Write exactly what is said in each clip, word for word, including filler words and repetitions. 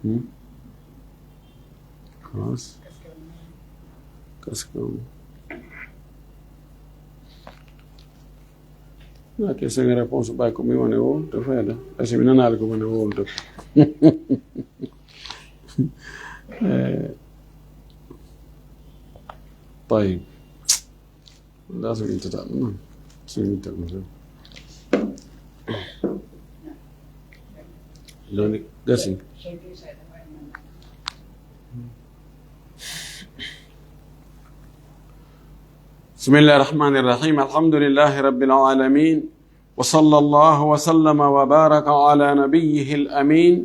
Hmm? Kalas. Kalas kam. Na question et réponse ɓay ko mi woni wowlude fayda. Ay si mi nanaali ko woni wowlude. Eh, tayib. Ndaa so intata ɗum noon. So intata ɗum tan. Jooni gasi. بسم الله الرحمن الرحيم. الحمد لله رب العالمين. وصلى الله وسلم وبارك على نبيه الأمين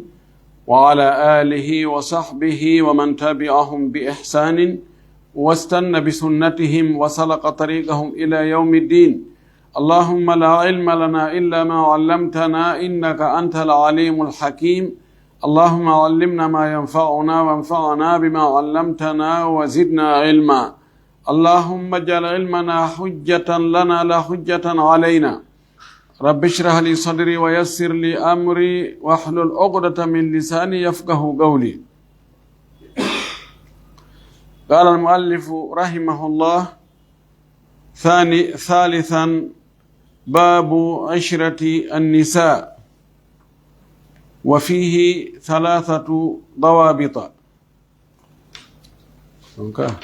وعلى آله وصحبه ومن تبعهم بإحسان واستن بسنتهم وسلك طريقهم إلى يوم الدين. اللهم لا علم لنا إلا ما علمتنا إنك أنت العليم الحكيم. اللهم علمنا ما ينفعنا وانفعنا بما علمتنا وزدنا علما. اللهم اجعل علمنا حجة لنا لا حجة علينا. رب اشرح لي صدري ويسر لي أمري واحلل عقدة من لساني يفقه قولي. قال المؤلف رحمه الله: ثاني، ثالثا، باب عشرة النساء، وفيه ثلاثة ضوابط. Donc, ah,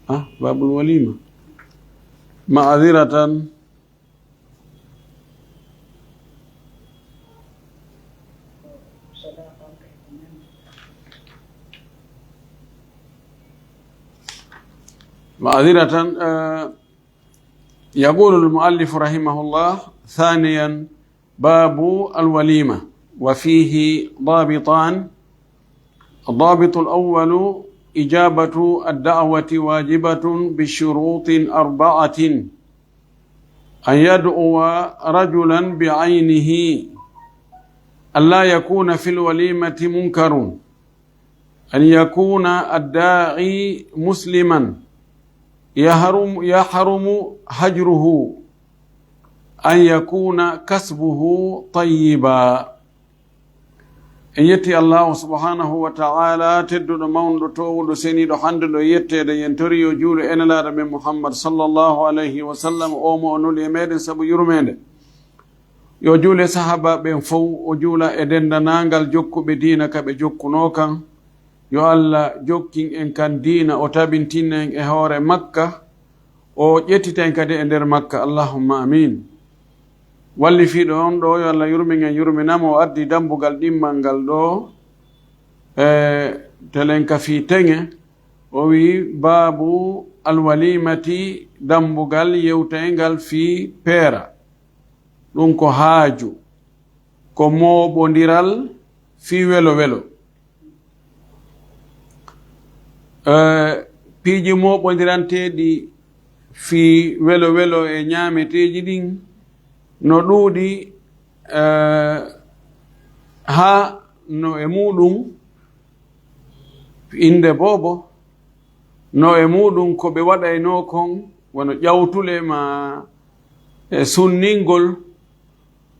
ah, babul walima. Ma'aziratan. معذرة، آه، يقول المؤلف رحمه الله: ثانيا، باب الوليمة، وفيه ضابطان. الضابط الأول: إجابة الدعوة واجبة بشروط أربعة: أن يدعو رجلا بعينه، أن لا يكون في الوليمة منكر، أن يكون الداعي مسلما، يحرم، يحرم هجره، أن يكون كسبه طيبا. En yetti Allahu subhanahu wa ta'ala, tedduɗo, mawnuɗo, toowuɗo, seniiɗo, hande ɗo yetteede, yen tori yo juulu e Nelaaɗo men Muhammad sallallahu alayhi wa sallam, o mo o nuli e meɗen sabu yurmeende. Yo juule sahaaba ɓen fow, o juula e denndanangal jokkuɓe diina ka ɓe jokkunoo kan. Yo Allah jokkin en kan diina, o tabintinna en e hoore makka, o ƴettita en kadi e nder makka. Allahumma amin. Wallifiiɗo on ɗo, yo Allah yurmin en, yurminamo, o addi dambugal ɗimmal ngal ɗo, e telen ka fii teŋe, o wi: "Baabu alwalimati", dambugal yewtayngal fii peera. Ɗum ko haaju, ko mooɓondiral fii welo welo. Eh, piiji mooɓondiranteeɗi fii welo welo e ñaameteeji ɗin no ɗuuɗi, eh, haa no e muuɗum innde boobo, no e muuɗum ko ɓe waɗaynoo kon, wano ƴawtule maa e sunningol,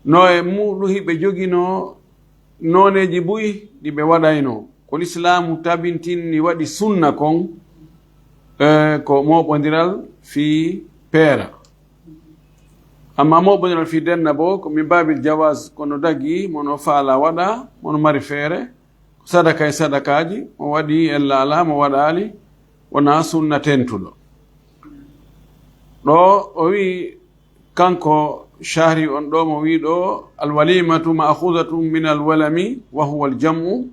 no e muuɗum hiɓe joginoo nooneeji buy ɗi ɓe waɗaynoo. Ko Lislaamu tabintinni waɗi sunna kon, eh, ko mooɓondiral fii peera. Amma mooɓondiral fii denna bo, ko min baabil jawaaz, kono dagi, mo no faala waɗa, mo no mari feere, sadaka e sadakaaji, mo waɗi ella alaa, mo waɗaali, wonaa sunna tentuɗo. Ɗo o wi'i, kanko shahri on ɗo mo wi'i ɗo: "Alwalimatu ma'khuzatun min alwalami wa huwa aljam'u,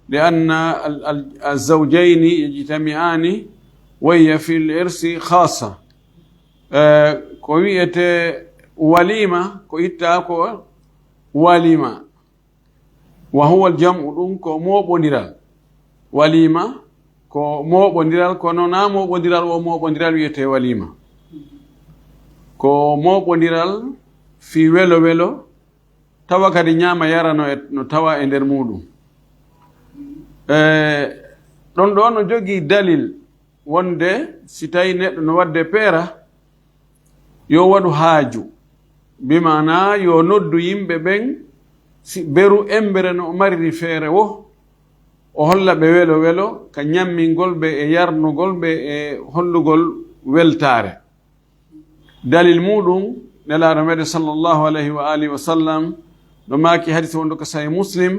li anna al-, al-, alzawjayni yajtami'ani wa hiya fil irsi khassa." Eh, ko wi'ete walima, ko itta ko walima. Wa huwa aljam'u, ɗum ko mooɓondiral. Walima ko mooɓondiral, kono na mooɓondiral o mooɓondiral wiyetee walima. Ko mooɓondiral fii welo welo, tawa kadi ñaama yara no e, no tawa e nder muuɗum. E, ɗon ɗo no jogii dalil wonde si tawi neɗɗo no waɗde peera, yo waɗu haaju, bi maanaa yo noddu yimɓe ɓen, si beru embere no o mariri feere wo, o holla ɓe welo welo ka ñammingol ɓe e yarnugol ɓe e hollugol weltaare. Dalil muɗum, Nelaaɗo meɗen sallallahu alayhi wa alihi wa sallam no maaki hadis wonɗo ko Sahih Muslim,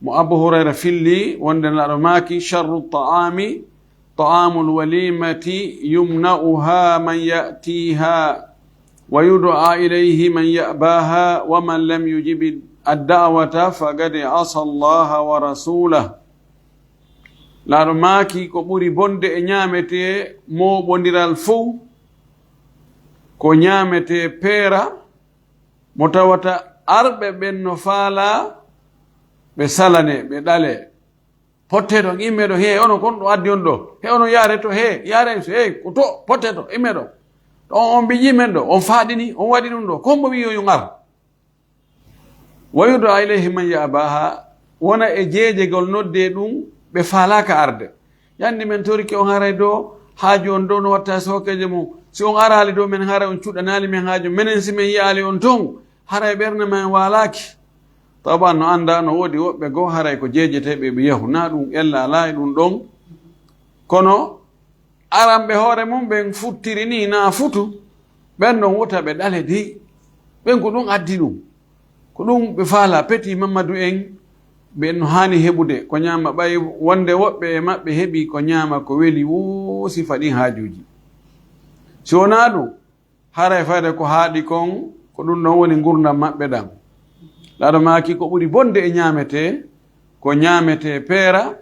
mo Abu Hurayra filli wonde Nelaaɗo maaki: "Sharru ta'ami ta'amul walimati yumna'uha man ya'tiha wa yud'a ilayhi man ya'baha wa man lam yujib ad-da'wata faqad asa Allaha wa rasulah." Nelaaɗo maaki ko ɓuri bonde e ñaametee mooɓondiral fow ko ñaametee peera mo tawata arɓe ɓen no faalaa ɓe salanee, ɓe ɗalee. Pottee ɗon, immee ɗon, he onon kon ɗo addi on ɗo, he onon yaare to, he yaare, he ko to, pottee to, immee ɗon. Ɗon on mbiƴi men ɗo, on faaɗini, on waɗi ɗum ɗo, kon mo wi'i yo ngar. Wa yud'a ilayhi man ya'baha, wona e jeejegol noddee ɗum ɓe faalaaka arde. Yandi men torike on haray do haaju on do no watta sookeeje mum. Si on araali do men haray on cuɗanaali men haaju. Menen si men yi'aali on ton, haray ɓernde men waalaaki. Taban no annda no woodi woɓɓe goo haray ko jeejeteeɓe ɓe yahu. Na ɗum ella alaa e ɗum ɗon. Kono aran ɓe hoore mum ɓen futtiri ni na futu. Ɓen ɗon wota ɓe ɗale dey. Ɓen ko ɗum addi ɗum. Ko ɗum ɓe faala Petit Mamadou en, ɓe no haani heɓude ko ñaama, ɓay wonde woɓɓe e maɓɓe heɓi ko ñaama ko weli woo sifa ɗin haajuuji. Si wonaa ɗum, haray fayde ko haaɗi kon, ko ɗum ɗon woni ngurndan maɓɓe ɗan. Laaɗo maaki ko ɓuri bonde e ñaametee, ko ñaametee peera,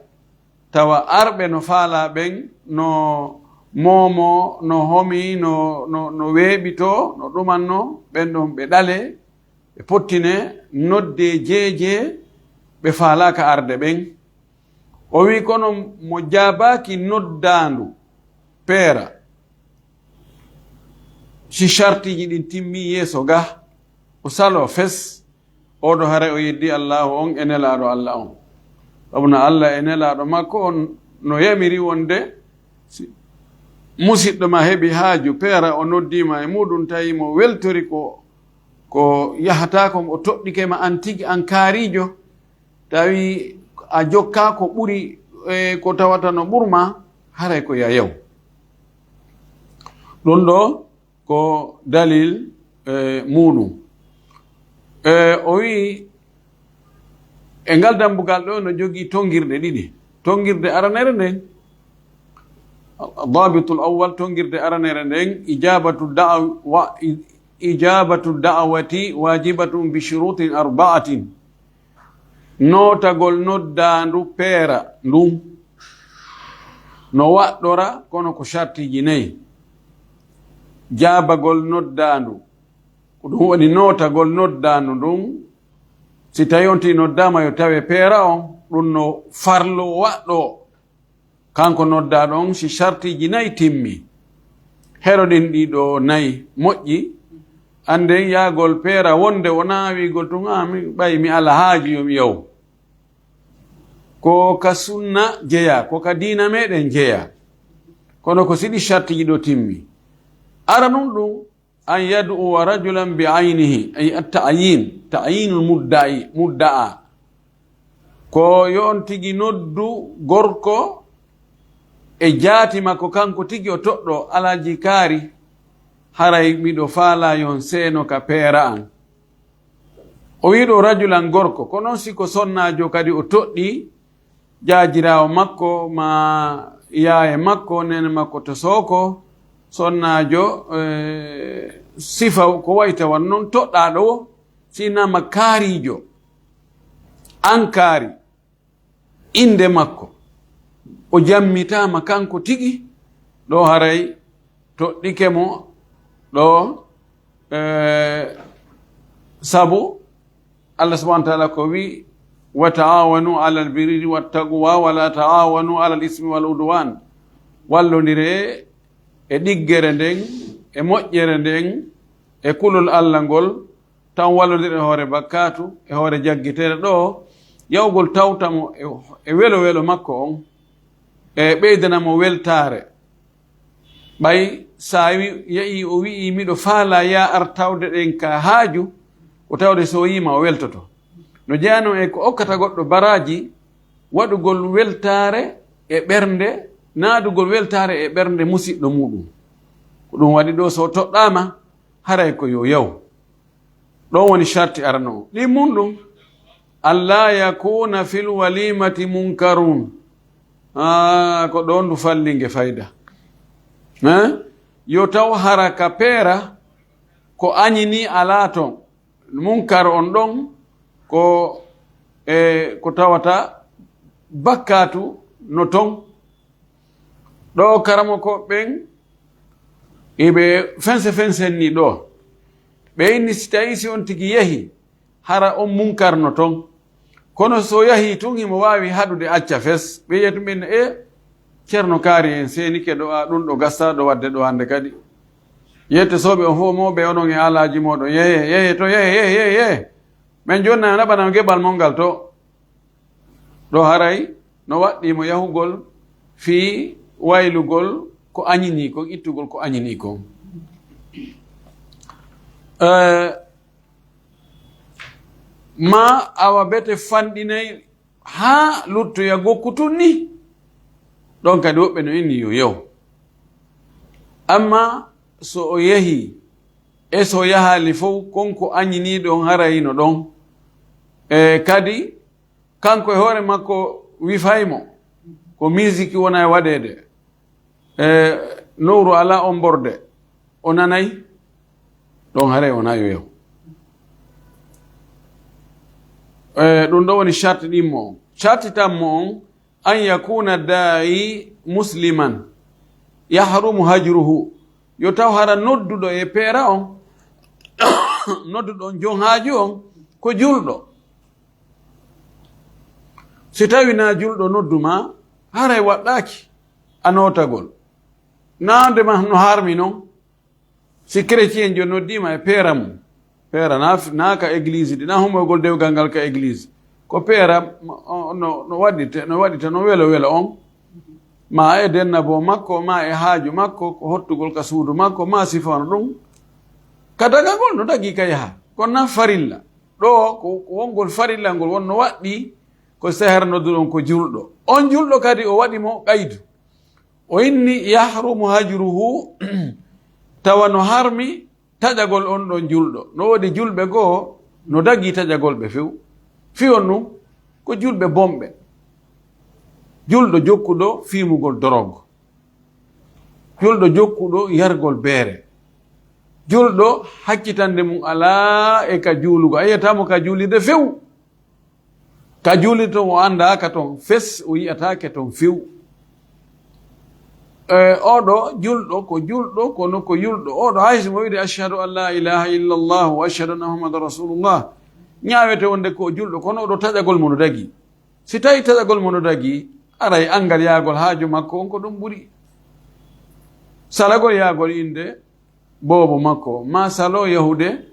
tawa arɓe no faalaa ɓen, no moomoo, no homii, no, no, no weeɓitoo, no ɗumanno, ɓen ɗon ɓe ɗalee, ɓe pottinee noddee jeejee ɓe faalaaka arde ɓen. O wi'i, kono mo jaabaaki noddaandu peera, si sartiiji ɗin timmii yeeso ga, o saloo fes, oo ɗoo haray o yeddii Allaahu on e Nelaaɗo Alla on. Sabu no Alla e Nelaaɗo makko on no yamiri wonde, si musiɗɗo ma heɓi haaju peera, o noddii ma e muuɗum, tawi mo weltori ko, ko yahataa kon, o toɗɗike ma an tigi, an kaariijo, tawi a jokkaa ko ɓuri, e ko tawata no ɓurma, haray ko yayaw. Ɗum ɗoo ko dalil, e, muuɗum. E, o wi'i, e ngal dambugal ɗoo no jogii tonngirɗe ɗiɗi. Tonngirde aranere nden, dabitul awwal, tonngirde aranere nden, ijabatu da'wa, ijabatu da'wati wajibatun bi shurutin arba'atin. Nootagol noddaandu peera ndun no waɗɗora, kono ko sartiiji nayi. Jaabagol noddaandu, ko ɗum woni nootagol noddaandu ndun. Si tawi on tigi noddaama yo tawe peera on, ɗum no farlo waɗɗo. Kanko noddaaɗo on, si sartiiji nayi timmi, heɗoɗen ɗii ɗoo nayi moƴƴi, annden yaagol peera wonde wonaa wi'ugol tun, "Ah, mi ɓay mi alaa haaju, yo mi yahu." Ko ka sunna jeyaa, ko ka diina meɗen jeyaa. Kono ko si ɗii sartiiji ɗoo timmi. Aranun ɗum, an yad'uwa rajulan bi aynihi, ay at-ta'yin, ta'yinul mudda'i, mudda'a. Ko yo on tigi noddu gorko e jaati makko, kanko tigi o toɗɗo, "Alaaji Kaari, haray miɗo faalaa yo on seeno ka peera an." O wi'i ɗoo rajulan gorko, ko non si ko sonnaajo kadi o toɗɗii, jaajiraawo makko, maa yaaye makko, neene makko to sooko, sonnaajo, eh, sifa ko wayta wan non toɗɗaaɗo wo, si innama kaariijo, an kaari, innde makko, o jammitaama kanko tigi, ɗoo haray toɗɗike mo ɗoo, eh, sabu Allah subhanahu wa ta'ala ko wi, "Wa ta'awanu alal birri wat taqwa wa la ta'awanu alal ismi wal udwan." Wallondire e ɗiggere nden, e moƴƴere nden, e kulol Allah ngol, tan wallondire e hoore bakkaatu, e hoore jaggitere ɗoo, yawgol tawta mo e, e welo welo makko on, e ɓeydana mo weltaare. Ɓay sa wi-, yehi o wi'i, "Miɗo faalaa ya ar tawde ɗen ka haaju," o tawde so o yiima o weltoto. No jeyanoo e ko okkata goɗɗo baraaji, waɗugol weltaare e ɓernde, naadugol weltaare e ɓernde musiɗɗo muuɗum. Ko ɗum waɗi ɗo, so toɗɗaama, haray ko yo yaw. Ɗon woni sarti arano. Ɗin mun ɗum, "Alla yakuna fil walimati munkarun." Ah, ko ɗon ndu fallinge fayda. Eh? Yo taw hara ka peera ko añini alaa ton. Munkar on ɗon ko, e, ko tawata bakkaatu no ton. Ɗo karamoko ɓen iɓe fense fensen ni ɗo. Ɓe inni si tawi si on tigi yahi, hara on munkar no ton. Kono so yahi tun, himo waawi haɗude acca fes. Ɓe yiya tun ɓen, e, Ceerno Kaari en seenike ɗo, a, ɗun ɗo gasa ɗo wadde ɗo hande kadi. Yette sooɓe on fof mo ɓe onon e alaaji mooɗon. Yeye, yeye to, yeye, yeye, yeye, yeye. Men jonna en naɓana geɓal mon ngal to. Ɗo haray no waɗɗii mo yahugol fii waylugol ko añini kon, ittugol ko añini kon. Eh, ma awa bete fanɗinay haa luttoya gokku tun ni. Ɗon kadi woɓɓe no inni yo yaw. Amma so o yahi, e so yahaali fow, kon ko añini ɗon haray no ɗon. E kadi, kanko e hoore makko wifay mo, ko misiki wona e waɗeede. E nowru alaa on borde, o nanay, ɗon haray wona yo yaw. E ɗum ɗo woni sarti ɗimmo on. Sarti tammo on, an yakuna da'i musliman, yahrumu hajruhu. Yo taw hara nodduɗo e peera on, nodduɗo on jon haaju on, ko julɗo. Si tawi na julɗo noddu ma, haray waɗɗaaki a nootagol. Na nde ma no harmi non. Si chrétien jo noddii ma e peera mum, peera na, na ka église ɗi, na humogol dewgal ngal ka église. Ko peera, o, no, no waɗirte, no waɗirta no welo welo on. Ma e dennabo makko, ma e haaju makko, ko hottugol ka suudu makko, ma sifano ɗum. Ka dagagol no dagii ka yaha. Kono na farilla. Ɗo ko, ko wongol farilla ngol wonno waɗɗii ko seher nodduɗon ko julɗo. On julɗo kadi o waɗi mo qaydu. O inni yahrumu hajruhu, tawa no harmi taƴagol on ɗon julɗo. No woodi julɓe goo no dagii taƴagol ɓe few. Fii on ɗum ko julɓe bonɓe. Julɗo jokkuɗo fiimugol dorog. Julɗo jokkuɗo yargol beere. Julɗo hakkitande mum alaa e ka juulugo. A yiyataamo ka juulirde few. Ka juulirde ton o anndaaka ton fes, o yi'ataake ton few. E, oɗo julɗo ko julɗo, kono ko yulɗo. Oɗo hay si mo wiide, "Ashhadu an la ilaha illa Allah wa ashhadu anna Muhammadan Rasulullah." Ñaawete wonde ko julɗo, kono oɗo taƴagol mo no dagii. Si tawi taƴagol mo no dagii, aray angal yaagol haaju makko on ko ɗum ɓuri. Salagol yaagol innde boobo makko, maa saloo yahude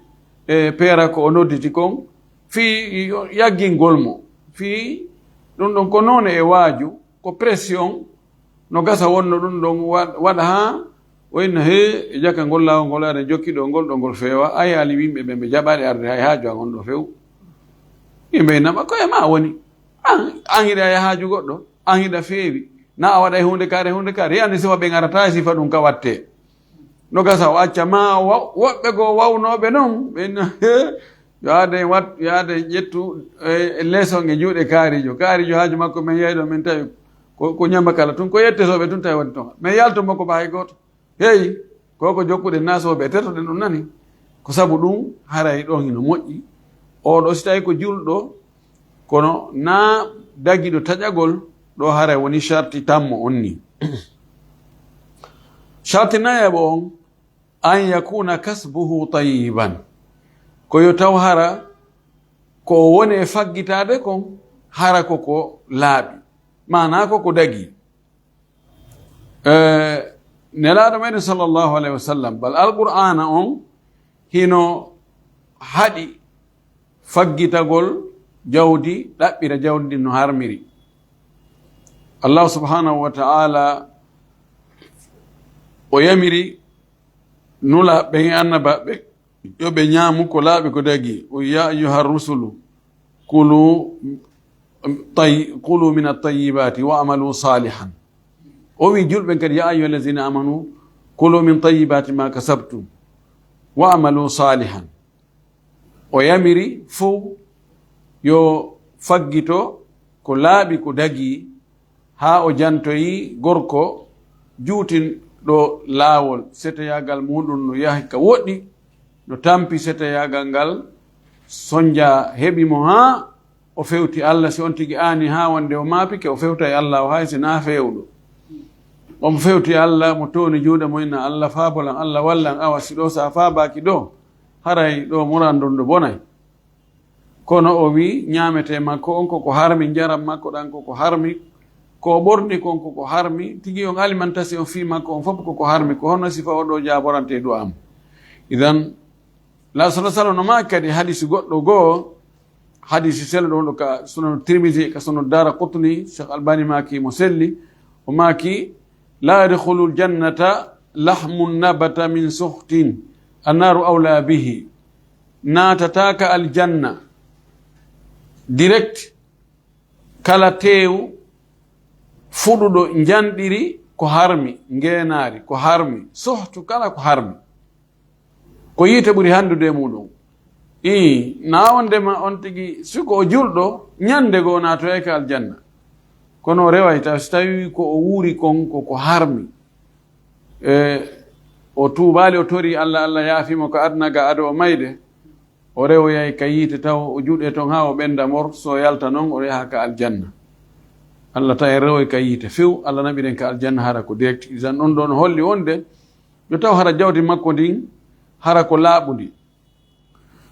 e peera ko o nodditi kon, fii yaggingol mo. Fii ɗum ɗon ko noone e waaju, ko pression, no gasa wonno ɗum ɗon wa-, waɗa haa o inna, "Hee, e jaka ngol laawol ngol, aɗa jokki ɗo ngol ɗo ngol feewa, a yaali yimɓe ɓe, ɓe jaɓaɗe arde hay haaju an on ɗo few." Yimɓe innama, "Ko e ma woni. An, an hiɗa e haaju goɗɗo, an hiɗa feewi. Na a waɗa e huunde kaari, huunde kaari. Yi'ani sifa ɓe ngarata e sifa ɗum ka watte." No gasa o acca ma wa-, woɓɓe goo wawnooɓe non, ɓe inna, "Hee, yo aade en wat-, yo aade en ƴettu, e, leeson e juuɗe kaarijo. Kaarijo haaju makko men yahi ɗo, men tawi ko, ko ñama kala tun, ko yette sooɓe tun tawi woni ton. Men yalto mo ko ba hay gooto." Hey, ko ko jokkuɗen na sooɓe tetoɗen ɗum nani. Ko sabu ɗum haray ɗon hino moƴƴi. Oɗo si tawi ko julɗo, kono na dagiɗo taƴagol, ɗo haray woni sharti tammo on ni. Sharti nayaɓo on, an yakuna kasbuhu tayyiban. Ko yo taw hara ko o woni e faggitaade kon, hara ko ko laaɓi. Maanaa ko ko dagi. Eh, Nelaaɗo meɗen sallallahu alayhi wa sallam, bal Alqur'aana on hino haɗi faggitagol jawdi, ɗaɓɓira jawdi ndin no harmiri. Allah subhanahu wa ta'ala o yamiri nulaaɓe ɓen e annabaaɓe ɓen yo ɓe ñaamu ko laaɓi ko dagi. O, "Ya ayyuha rusulu, Kulu tay-, kulu min at-tayyibati wa amalu salihan. O wi julɓe kadi, "Ya ayyuha allazina amanu, kulu min tayyibati ma kasabtum, wa amalu salihan." O yamiri fof yo faggito ko laaɓi, ko dagi, haa o jantoyi gorko juutinɗo laawol, seteyaagal muɗum no yahi ka woɗɗi, no tampi seteyaagal ngal, sonja heɓi mo haa o fewti Allah. Si on tigi aani haa wonde o maapike, o fewta e Allah o, hay si na feewɗo. Omo fewti Allah, mo tooni juuɗe mo, inna Allah faabolan, Allah wallan, awa si ɗo sa faabaaki ɗo, haray ɗo muran ɗon ɗo bonay. Kono o wi, ñaametee makko on koko harmi, njaram makko ɗan koko harmi, ko o ɓorni kon koko harmi, tigi on alimentation fii makko on fof koko harmi. Ko honno sifa o ɗo jaaborante du'a am? Idan, la sallallahu alaihi wasallam no maaki kadi hadisi goɗɗo goo, hadisi selluɗo wonɗo ka Sunan Tirmidhi, ka Sunan Daraqutni, Cheikh Albani maaki mo selli, o maaki, "La yadkhulul jannata lahmun nabata min suhtin, annaru awla bihi." Naatataaka aljanna direct kala teewu fuɗuɗo njanɗiri ko harmi, ngeenaari ko harmi, suhtu kala ko harmi. Ko yiite ɓuri hanndude e muɗum. Ii, na wondema on tigi, si ko o julɗo, ñande goo naatoyay ka aljanna. Kono o reway taw, si tawi ko o wuuri kon ko, ko harmi. E, o tuubaali, o tori Allah, Allah yaafi mo ka aduna ga ado o mayde. O rewoyay ka yiite taw o juuɗe ton haa o ɓenda mor, so yalta non o yaha ka aljanna. Allah tawi rewoy ka yiite few, Allah naɓiren ka aljanna hara ko direct. Idan ɗon ɗon holli wonde yo taw hara jawdi makko ndin hara ko laaɓundi.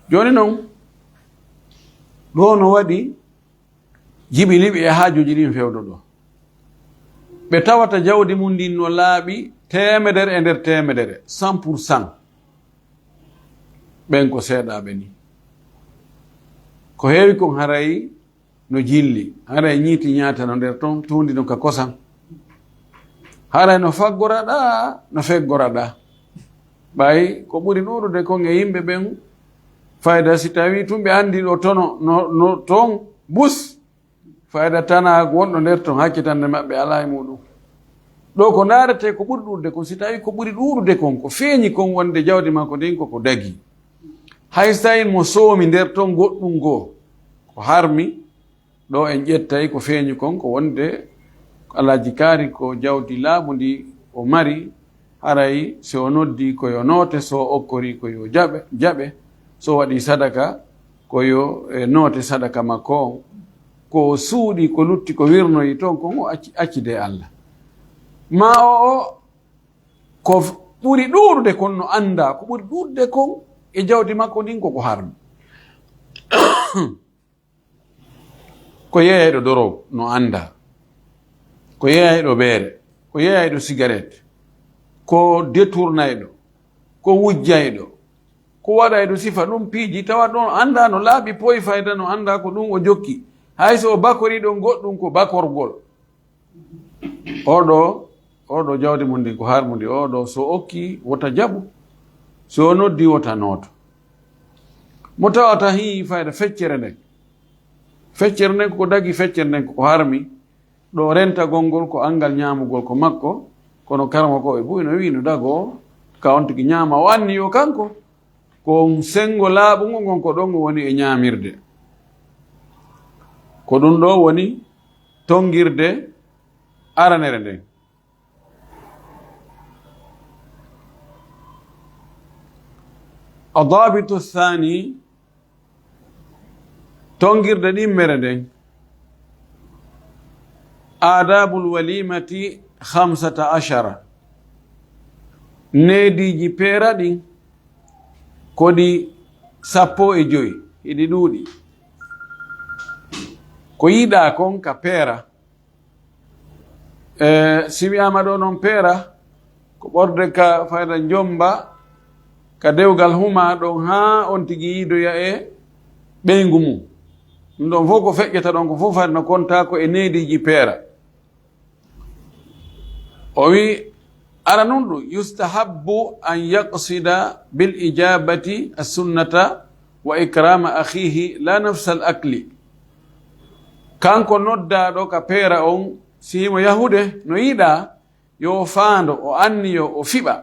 Jooni non, ɗo no waɗi jibini ɓe e haajuuji ɗin fewdo ɗo. Ɓe tawata jawdi mum ndin no laaɓi teemedere e nder teemedere, cent pour cent. Ɓen ko seeɗaaɓe ni. Ko heewi kon haray no jilli, haray ñiiti ñaata no nder ton, tuundi no ka kosan. Haray no faggora ɗa, no feggora ɗa. Ɓay ko ɓuri ɗuuɗude kon e yimɓe ɓen, fayda si tawi tun ɓe andi ɗo tono no, no ton bus, fayda tana wonɗo nder ton, hakkitande maɓɓe alaa e muɗum. Ɗo ko ndaarete ko ɓuri ɗuuɗude kon, si tawi ko ɓuri ɗuuɗude kon, ko feeñi kon wonde jawdi makko ndin koko dagi. Hay so tawi mo soomi nder ton goɗɗum goo, ko harmi, ɗo en ƴettay ko feeñi kon, ko wonde Alhaji Kaari ko jawdi laaɓundi o mari, haray si o noddi ko yo noote, so o okkori ko yo jaɓe, jaɓe, so waɗi sadaka ko yo, e, noote sadaka makko on. Ko o suuɗi, ko lutti, ko wirnoyi ton kon, o acci, accide Allah. Ma o, o, ko f-, ɓuri ɗuuɗude kon no annda, ko ɓuri ɗuuɗude kon e jawdi makko ndin ko ko harmi. Ko yeeyayɗo dorow no annda, ko yeeyayɗo beere, ko yeeyayɗo sigaret, ko detournayɗo, ko wujjayɗo, ko waɗayɗo sifa ɗum piiji, tawa ɗon annda no laaɓi poy fayda, no annda ko ɗum o jokki. Hay so o bakori ɗon goɗɗum ko bakorgol. Oɗo, oɗo jawdi mum ndin ko harmundi, oɗo so okki wota jaɓu, so o noddi wota nooto. Mo tawata hii fayda feccere nden. Feccere nden ko dagi, feccere nden ko harmi, ɗo rentagol ngol ko anngal ñaamugol ko makko, kono karmo ko e buy no wiino dago, ka on tigi ñaama o anni yo kanko, ko on senngo laaɓungo ngon ko ɗon o woni e ñaamirde. Ko ɗum ɗo woni tonngirde aranere nden. Adaabitu thani, tonngirde ɗimmere nden. Aadabul walimati khamsata ashara. Neediiji peera ɗin ko ɗi sappo e joy, hiɗi ɗuuɗi. Ko yiɗaa kon ka peera, e, si wi'aama ɗo non peera, ko ɓorde ka fayda njomba, ka dewgal huma ɗon haa on tigi yiidoya e ɓeyngu mum. Ɗum ɗon fof ko feƴƴata ɗon ko fof fayda no konta ko e neediiji peera. O wi, ara nun ɗum, yustahabbu an yaqsida bil ijabati as-sunnata wa ikrama akhihi la nafsal akli. Kanko noddaaɗo ka peera on, si himo yahude no yiɗaa, yo o faando, o anniyo, o fiɓa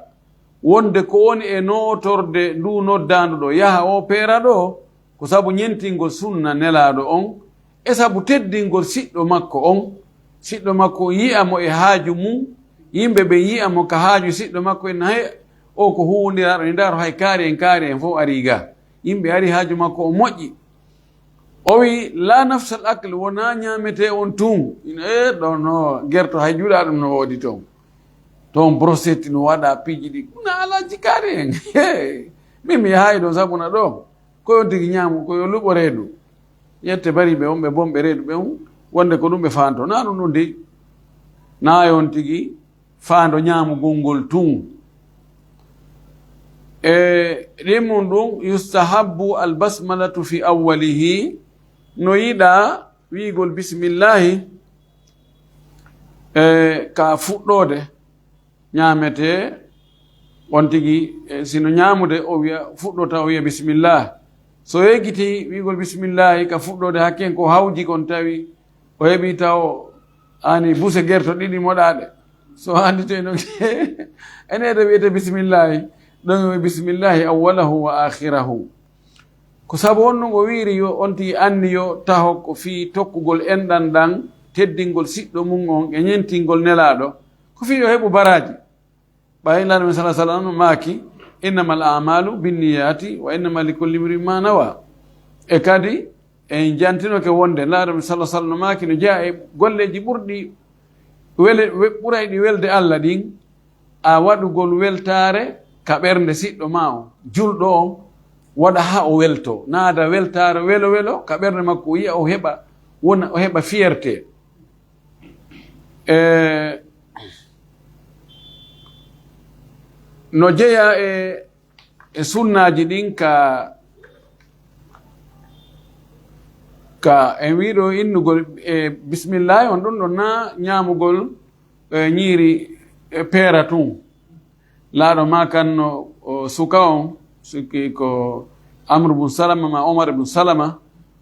wonde ko woni e nootorde ndu noddaandu ɗo yaha o peera ɗo, ko sabu ñentingol sunna Nelaaɗo on, e sabu teddingol siɗɗo makko on. Siɗɗo makko on yi'a mo e haaju mum, yimɓe ɓen yi'a mo ka haaju siɗɗo makko en, na he o ko huuwondiraaɗo ni, ndaaro hay kaari en, kaari en fof arii ga. Yimɓe ari haaju makko o moƴƴi. O wi, "La nafsal akl, wonaa ñaametee on tun." Ina, "E, ɗon no gerto hay juuɗaa ɗum no woodi toon. Toon brochette no waɗa piiji ɗi. Na alaa jikaade en." Min mi yahay ɗon sabuna ɗo. Ko yon tigi ñaamu, ko yo luɓo reedu. Yette bariiɓe on ɓe bonɓe reedu ɓe on, wonde ko ɗum ɓe faanto. Na ɗum ɗum dey. Na yon tigi faando ñaamugol ngol tun. E ɗin mum ɗum, yustahabbu albasmalatu fi awwalihi, no yiɗaa wi'igol bismillahi, e, ka fuɗɗoode ñaametee on tigi, e, sino ñaamude, o wi'a, fuɗɗota, o wi'a bismillah. So yejjiti wi'igol bismillahi ka fuɗɗoode, hakken ko hawji kon tawi o heɓi taw ani buse gerto ɗiɗi moɗaaɗe. So andite no ene ede wi'ete bismillahi, ɗon o bismillahi awwalahu wa akhirahu. Ko sabu on ɗum o wi'iri yo on tigi anniyo taho ko fii tokkugol enɗan ɗan, teddingol siɗɗo mum on e ñentingol Nelaaɗo, ko fii yo heɓu baraaji. Ɓay Laaɗo men sala sallam maaki, "Innamal a'malu binniyati wa innama likulli imri'in ma nawa." E kadi, en jantinoke wonde Laaɗo men sala sallam maaki no jeyaa e golleeji ɓurɗi wele-, we-, ɓurayɗi welde Alla ɗin, a waɗugol weltaare ka ɓernde siɗɗo ma on, julɗo on, waɗa haa o welto, naada weltaare welo welo ka ɓernde makko, o yi'a o heɓa, wona o heɓa fierté. E, no jeyaa e, e sunnaaji ɗin ka, ka en wi'ɗo innugol e bismillahi on ɗon ɗon na ñaamugol, e, ñiiri, e, peera tun. Laaɗo ma kan no, o, suka on, suki ko Amr bun Salama ma Omar bun Salama,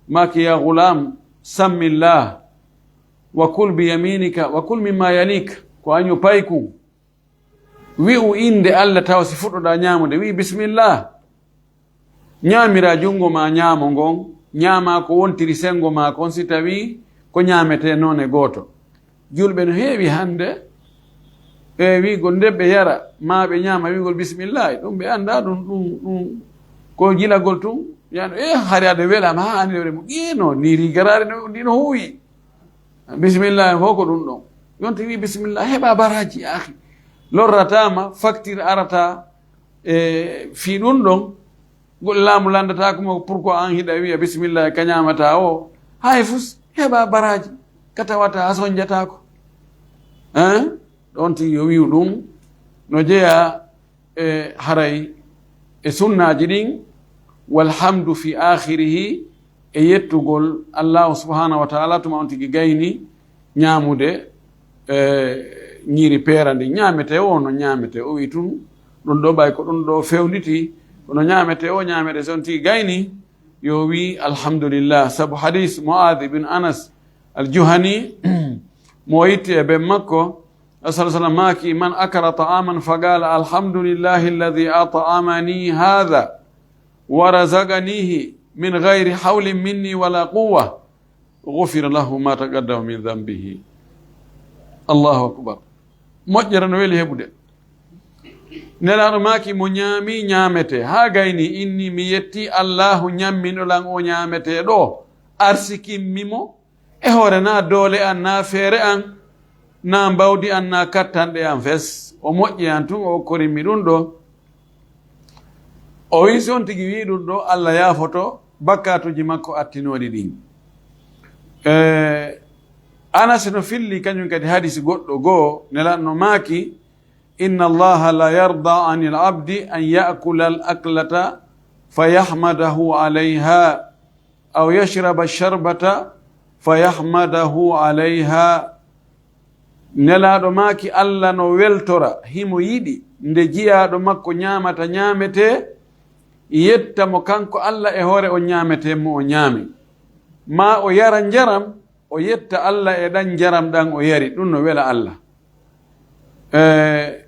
maaki, "Ya gulam, sammillah, wa kul bi yaminika, wa kul mimma yalik." Ko año paykun. Wi'u innde Alla tawa si fuɗɗoɗaa ñaamude, wi'i, "Bismillah." Ñaamiraa junngo maa ñaamo ngon, ñaamaa ko wontiri senngo maa kon, si tawii ko ñaametee noone gooto. Julɓe no heewi hannde, e wi'gol nde ɓe yara, maa ɓe ñaama wi'gol bismillaahi, ɗum ɓe anndaa ɗum, ɗum, ɗum ko jilagol tun. Yaani, e hari ade welaama, haa ani remo, ƴeeno, ni rigaraare no, ndi no huuwi. Bismillaahi fof ko ɗum ɗon. Yonti wi bismillaahi, heɓa baraaji, ya akhi. Lorrataama, facture arata, e fii ɗum ɗon, go-, laamu lanndataako mo, pourquoi an hiɗa wiya bismillaahi ka ñaamataa o? Hay fus, heɓa baraaji, ka tawata a sonjataako. Hein? Ɗon tigi yo wi'u ɗum, no jeyaa e haray e sunnaaji ɗin, walhamdu fi aakhirihi, e yettugol Allaahu subhaanahu wa taala tuma on tigi gayni ñaamude, e, ñiiri peera ndin. Ñaametee o no ñaametee o wi tun, ɗum ɗo ɓay ko ɗum ɗo fewnditi, kono ñaametee o ñaamete si on tigi gayni, yo wi alhamdulillah. Sabu hadis Mu'adh ibn Anas al-Juhani, mo itti e ben makko, Rasul sallam maaki, "Man akala ta'aman faqala, 'Alhamdulillahi alladhi at'amani hadha wa razaqanihi min ghayri hawlin minni wala quwwa, ghufira lahu ma taqaddama min dhanbihi.'" Allahu akbar. Moƴƴere no weli heɓude. Nelaaɗo maaki, "Mo ñaami ñaamete, haa gayni inni mi yetti Allahu ñamminɗo lan o ñaamete ɗo, arsikinmi mo, e hoore naa doole an, naa feere an, naa mbawdi an, naa kattanɗe an fes. O moƴƴi an tun, o okkorimmi ɗum ɗo." O wi si on tigi wi ɗum ɗo, Allah yaafoto bakkaatuji makko attinooɗi ɗin. E, Anas no filli kañum kadi hadisi goɗɗo goo, Nelaaɗo no maaki, "Inna Allaha la yarda anil abdi an ya'kula al aklata fa yahmadahu alayha, aw yashraba sharbata fa yahmadahu alayha." Nelaaɗo maaki, Allah no weltora, himo yiɗi nde jiyaaɗo makko ñaamata ñaametee, yetta mo kanko Allah e hoore on ñaametee mo o ñaami, maa o yara njaram, o yetta Allah e ɗan njaram ɗan o yari, ɗun no wela Allah. E,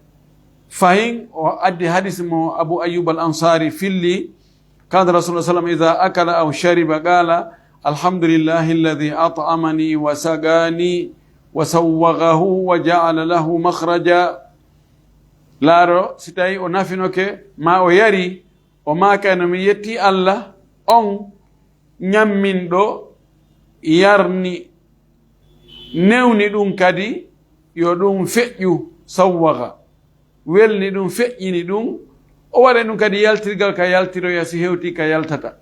fahin o addi hadis mo Abu Ayyub al Ansari filli, كان رسول الله صلى الله عليه وسلم إذا أكل أو شرب قال: "الحمد لله الذي أطعمني وسقاني وسوغه وجعل له مخرجا." Laaro, si tawi o nafinoke, ma o yari, o maaka no mi yetti Allah, on ñamminɗo, yarni, newni ɗun kadi, yo ɗun feƴƴu, sawwaga, welni ɗun, feƴƴini ɗun, o waɗa ɗun kadi yaltirgal ka yaltiroya si hewti ka yaltata.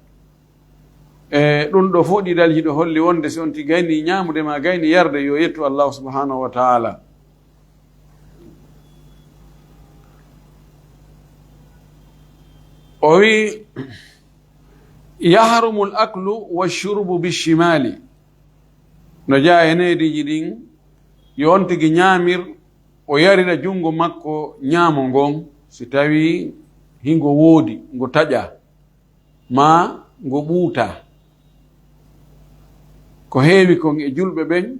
E ɗun ɗo fof ɗi dalji ɗo holli wonde si on ti gayni ñaamude ma gayni yarde yo yettu Allahu subhanahu wa ta'ala. O wi, "Yahrumul aklu wa shurubu bishimali." No jeyaa e neediiji ɗin, yo on tigi ñaamir, o yarira junngo makko ñaamo ngon, si tawii hingo woodi, ngo taƴaa, maa ngo ɓuutaa. Ko heewi kon e julɓe ɓen,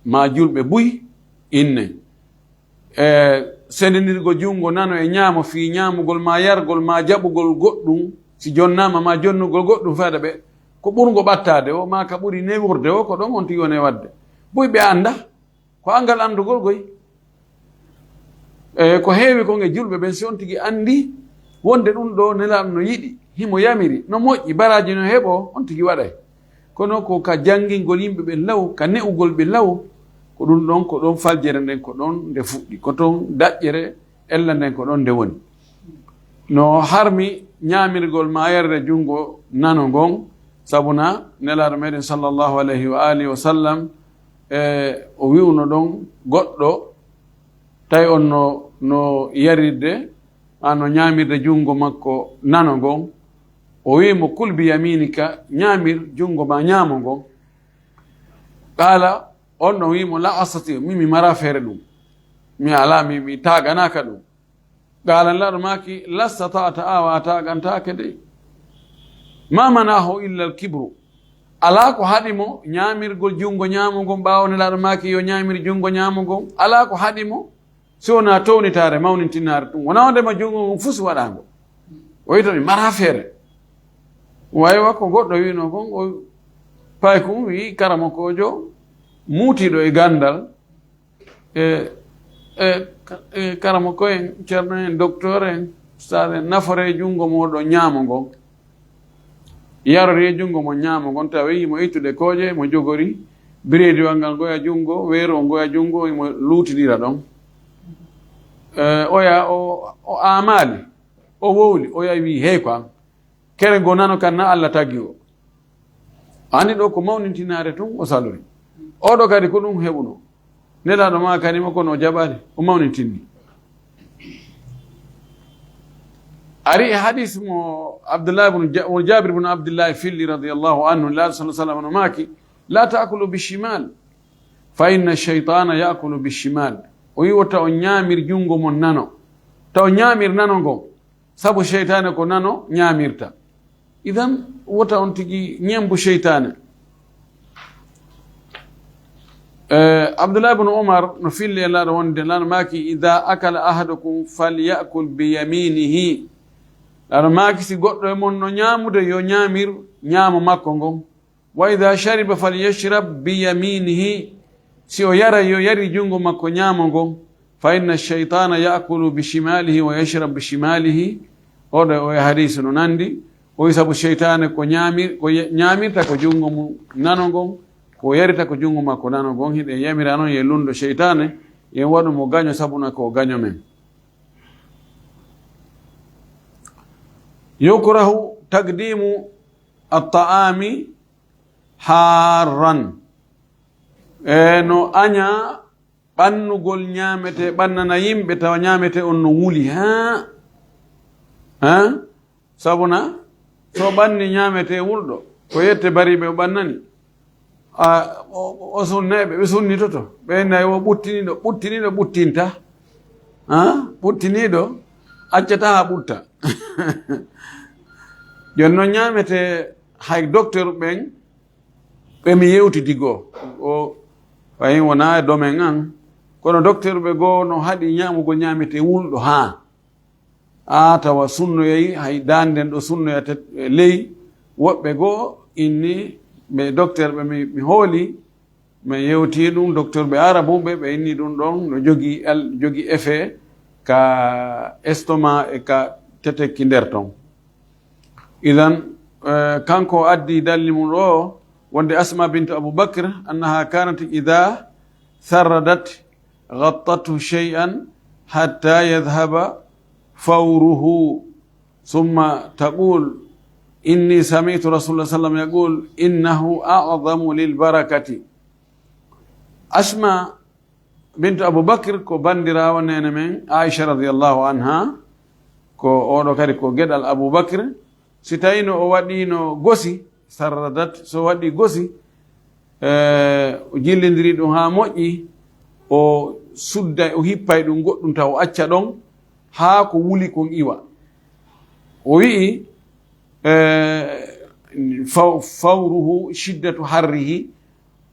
maa julɓe buy, inne. E sendindirgo junngo nano e ñaamo fii ñaamugol maa yargol maa jaɓugol goɗɗum, si jonnaama maa jonnugol goɗɗum fayda ɓe, ko ɓurngo ɓattaade o maa ka ɓuri newurde o, ko ɗon on tigi woni e waɗde. Buy ɓe annda, ko anngal anndugol goy. E ko heewi kon e julɓe ɓen, si on tigi anndi wonde ɗum ɗo Nelaaɗo no yiɗi, himo yamiri, no moƴƴi, baraaji no heɓoo, on tigi waɗay. Kono ko ka janngingol yimɓe ɓen law, ka ne'ugol ɓe law, ko ɗum ɗon, ko ɗon faljere nden, ko ɗon nde fuɗɗi, ko ton daƴƴere ella nden, ko ɗon nde woni. No harmi ñaamirgol maa yarde junngo nano ngon, sabuna Nelaaɗo meɗen sallallahu alayhi wa alihi wa sallam, e o wi'uno ɗon goɗɗo, tawi on no, no yarirde, maa no ñaamirde junngo makko nano ngon, o wi'i mo, "Kul bi yaminika, ñaamir junngo maa ñaamo ngon." Qaala, on ɗon wi'i mo, "La astati, min mi mara feere ɗum. Mi alaa, mi, mi taaganaaka ɗum." Qaala, Nelaaɗo maaki, "La stata'ta, a waawa taagantaake dey." Ma manaahu illa al kibru. Alaa ko haɗi mo ñaamirgol junngo ñaamo ngon, ɓaawo Nelaaɗo maaki yo ñaamir junngo ñaamo ngon. Alaa ko haɗi mo si wonaa townitaare, mawnintinaare ɗum. Wonaa wonde ma junngo ngon fus waɗaango. O wi'i to mi mara feere. Waywa ko goɗɗo wi'no kon, o paykun wi'i karamokoojo muutiiɗo e ganndal, e, e, e karamoko en, ceerno en, docteur en, ustaad en, naforee junngo mooɗon ñaamo ngon. Yaroree junngo mo ñaamo ngon, tawi mo ittude kooƴe, mo jogori birediwal ngal ngoya junngo, weeru o ngoya junngo, mo luutinira ɗon. E, oya o, o aamaali, o wowli, oya wi, "Hey ko an." Kere ngo nano kan na Allah tagi o. Ani ɗo ko mawnintinaare tun o salori. Oɗo kadi ko ɗum heɓuno. Nelaaɗo ma kadi mo kono o jaɓaali, o mawnintinni. Ari e hadis mo Abdullah ibn Ja-, mo Jabir ibn Abdullah filli radiyallahu anhu, Nelaaɗo sallallahu alaihi wasallam no maaki, "La ta'kulu bishimal, fa inna shaytana ya'kulu bishimal." O wi wota on ñaamir junngo mon nano. Ta on ñaamir nano ngo. Sabu seytaane ko nano ñaamirta. Idan, wota on tigi ñembu seytaane. Eh, Abdullah ibn Umar no filli e laaɗo wonde, laaɗo maaki, "Idha akala ahadukum falyakul bi yaminihi." Laaɗo maaki, si goɗɗo e mon no ñaamude, yo ñaamir ñaamo makko ngon. "Wa idha shariba falyashrab bi yaminihi." Si o yara, yo yari junngo makko ñaamo ngon. "Fa inna shaytana ya'kulu bi shimalihi wa yashrab bi shimalihi." Oɗo o e hadiisu no nandi. O wi sabu seytaane ko ñaami-, ko ye-, ñaamirta ko junngo mum nano ngon, ko yarita ko junngo makko nano ngon. Hiɗen yamira non ye lundo seytaane, yen waɗu mo gaño sabuna ko gaño men. Yukrahu taqdimu at-ta'ami harran. E no aña ɓannugol ñaamete, ɓannana yimɓe tawa ñaamete on no wuli. Ha? Ha? Sabuna, so ɓanni ñaamete wulɗo, ko yette bariɓe o ɓannani. A, o, o sunneɓe, ɓe sunnitoto. Ɓe nayi o ɓuttiniɗo, ɓuttiniɗo ɓuttinta. Ha? Ɓuttiniɗo accata ha ɓutta. Jon non ñaamete hay docteur ɓen, Ɓe mi yewtidi goo, o fayin wonaa e domaine an, kono docteur ɓe goo no haɗi ñaamugol ñaametee wulɗo haa. Aa tawa sunnoyay, hay daande nden ɗo sunnoyata e ley, woɓɓe goo inni ɓe docteur ɓe mi, mi hooli, mi yewti ɗum, docteur ɓe arabuɓe, ɓe inni ɗum ɗon no jogii al-, jogii effet ka estomac e ka tetekki nder ton. Idan, eh, kanko addi dalli mum ɗo, wonde Asma bint Abu Bakr, annaha kanat idha tharradat ghattathu shay'an hatta yadhhaba fawruhu, thumma taqul, inni sami'tu Rasulullah sallam yaqul, innahu a'zamu lil barakati. Asma bintu Abu Bakr ko banndiraawo neene men Aisha radiyallahu anha, ko oɗo kadi ko geɗal Abu Bakr. Si tawino o waɗino gosi, sarradat, so waɗi gosi, eh, o jillindiri ɗum haa moƴƴi, o sudda, o hippay ɗum goɗɗum taw o acca ɗon haa ko wuli kon iwa. O wi'i, eh, faw-, fawruhu shiddatu harrihi,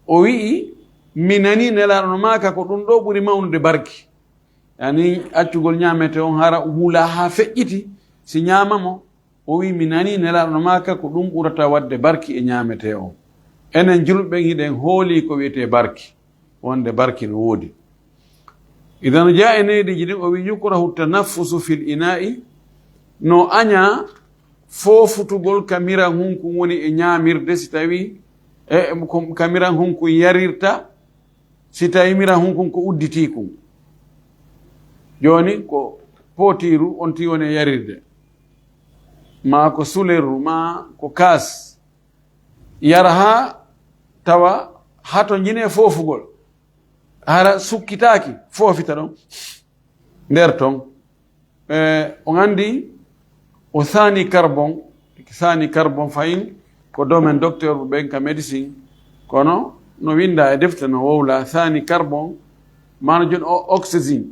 o wi'i, mi nani Nelaaɗo no maaka ko ɗum ɗo ɓuri mawnude barki. Yani accugol ñaametee on hara wula haa feƴƴiti, si ñaama mo, o wi'i, mi nani Nelaaɗo no maaka ko ɗum ɓurata waɗde barki e ñaametee on. Enen julɓe ɓen hiɗen hooli ko wi'etee barki, wonde barki no woodi. Idan jaa e neydiiji ɗin, o wi'i, yukrahu tanaffusu fil ina'i, no añaa foofutugol ka miran hun kun woni e ñaamirde, si tawi, e, ko ka miran hun kun yarirta, si tawi miran hun kun ko udditii kun. Jooni ko pootiiru on tii woni e yarirde, maa ko sulerru, maa ko kaas. Yara haa tawa hato njine foofugol. Hara sukkitaaki, foofita ɗon nder ton. Eh, on anndi o saani carbon, saani carbon fayin ko domaine docteur ɓen ka médecine, kono no winda e defte no wowla saani carbon, maana jooni o oxygène,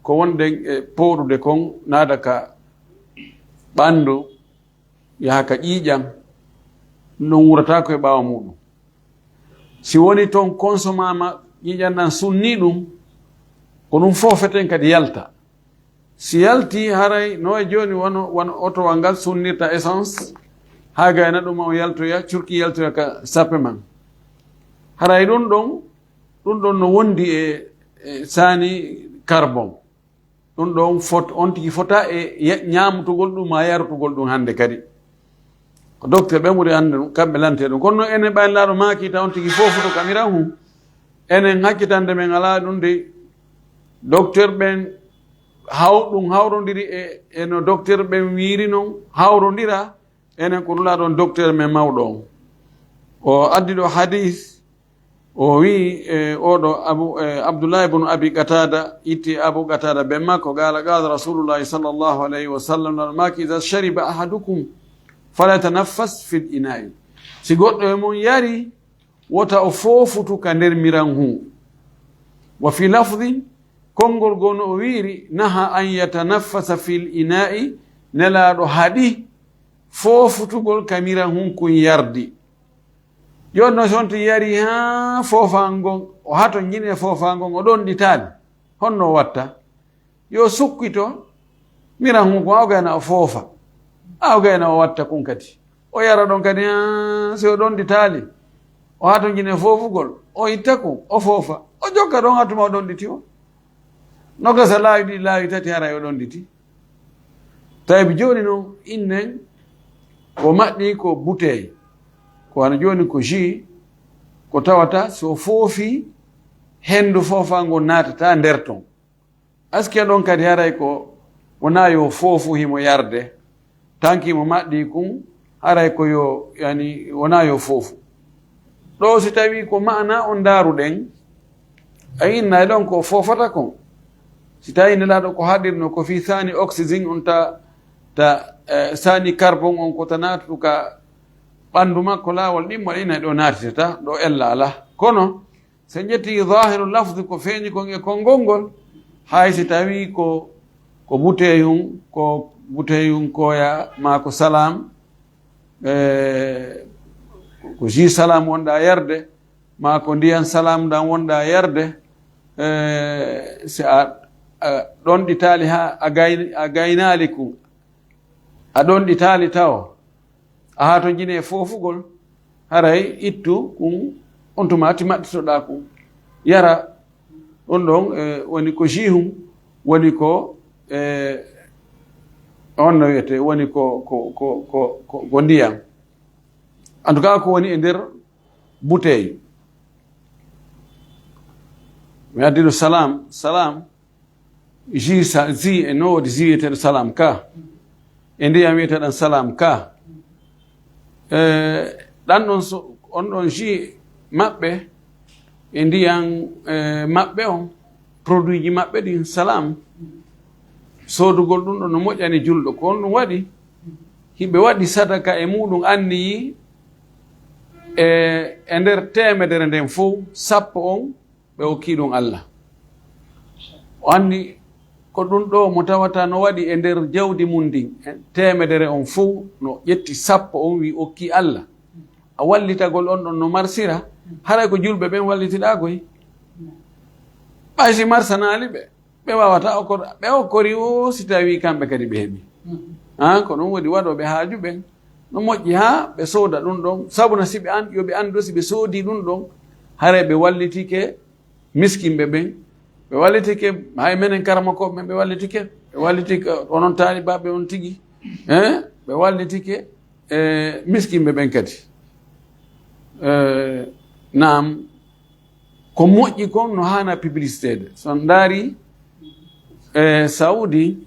ko wonde e pooɗude kon naada ka ɓanndu, yaha ka ƴiiƴan, ɗum wurata ko e ɓaawo muɗum. Si woni ton konsomama ƴiiƴan ɗan sunni ɗum, ko ɗum foofeten kadi yalta. Si yalti haray no e jooni wano, wano otowal ngal sunnirta essence, haa gayna ɗum o yaltoya, curki yaltoya ka sappe man. Haray ɗum ɗon, ɗum ɗon no wondi e, e saani carbon. Ɗum ɗon fot-, on tigi fota e ya-, ñaamutugol ɗum maa yarutugol ɗum hannde kadi. Ko docteur ɓe ɓuri annde ɗum, kamɓe lante ɗum. Kono noon enen ɓaynlaaɗo maaki taw on tigi fofuto kamiran hun. Enen hakkitande men alaa ɗum de. Docteur ɓen haw-, ɗum hawrondiri e, e no docteur ɓen wiiri noon, hawrondira enen ko nulaaɗo on docteur men mawɗo on. O addi ɗo hadis, o wi'i, e, oɗo Abu, e, Abdullah ibn Abi Qatada, itti Abu Qatada ben makko, qala, qala Rasulullahi sallallahu alayhi wa sallam, no maaki, "Iza shariba ahadukum, fala yatanaffas fil ina'i." Si goɗɗo e mon yari, wota o foofutu ka nder miran hun. Wa fi lafdin, konngol goo no o wi'iri, "Naha an yatanaffasa fil ina'i", Nelaaɗo haɗi foofutugol ka miran hun kun yardi. Jooni no si on tigi yari haa foofaango ngon, o hato njine foofaango ngon, o ɗonɗitaali. Honno o watta? Yo sukkito, miran hun kun, aw gayna o foofa. Aw gayna o watta kun kadi. O yara ɗon kadi, haa si o ɗonɗitaali. O hato njine foofugol, o itta kun, o foofa. O jokka ɗon haa tuma o ɗonɗiti o. No gasa laawi ɗiɗi, laawi tati, haray o ɗonɗiti. Tawi jooni noon, innen ko maɗɗi ko bouteille, ko wano jooni ko jus, ko tawata so foofi, henndu foofa ngun naatata nder ton. Aske ɗon kadi haray ko wonaa yo foofu himo yarde, tanki mo maɗɗi kun, haray ko yo, yani, wonaa yo foofu. Ɗo si tawi ko maana on ndaaruɗen, a innay ɗon ko foofata kon. Si tawi Nelaaɗo ko haɗirno ko fii saani oxygène on ta, ta, eh, saani carbon on ko ta naatutu ka ɓanndu makko laawol ɗimmo, a innay ɗo naatitata, ɗo ella alaa. Kono, si en ƴetti zahiru lafzi ko feeñi kon e konngol ngol, hay si tawi ko, ko buteyun, ko buteyun koya maa ko salam, e, Ko jus salam wonɗa yarde, ma ko ndiyan salam ɗan wonɗa yarde, eh, si a, a ɗonɗitaali ha a gay-, a gaynaali kun, a ɗonɗitaali taw, a haa to jine foofugol, haray ittu kun, on tuma ti maɗɗitoɗa kun, yara. Ɗon ɗon, eh, woni ko jus hun, woni ko, eh, on no wiyete, woni ko, ko, ko, ko, ko, ko ndiyan. En tout cas, ko woni e nder bouteille. Mi addi ɗo salam, salam, jus sa-, jus e no woodi jus wiyeteeɗo salam ka. E ndiyan wiyeteeɗan salam ka. Eh, ɗan ɗon so, on ɗon jus maɓɓe, e ndiyan, eh, maɓɓe on, produit ji maɓɓe ɗin, salam. Soodugol ɗum ɗon no moƴƴani julɗo. Ko on ɗum waɗi, hiɓe waɗi sadaka e muɗum anniyi e, e nder teemedere nden fow, sappo on ɓe okki ɗum Allah. O anni ko ɗum ɗo mo tawata no waɗi e nder jawdi mum ndin, e teemedere on fow no ƴetti sappo on wi okki Allah. A wallitagol on ɗon no marsira, haray ko julɓe ɓen wallitiɗaa koy. Ɓay si marsanaali ɓe, ɓe waawata okor-, ɓe okkori o si tawi kamɓe kadi ɓe heɓi. Ah, ko ɗum waɗi waɗooɓe haaju ɓen no moƴƴi haa ɓe sooda ɗum ɗon, sabuna si ɓe an-, yo ɓe anndu si ɓe soodi ɗum ɗon, haray ɓe wallitike miskinɓe ɓen, ɓe wallitike, hay menen karamokooɓe ɓen ɓe wallitike, ɓe wallitike onon taalibaaɓe on tigi, eh, ɓe wallitike, eh, miskinɓe ɓen kadi. Eh, naam, ko moƴƴi kon no haana publicité de. So on ndaari, eh, Saudi,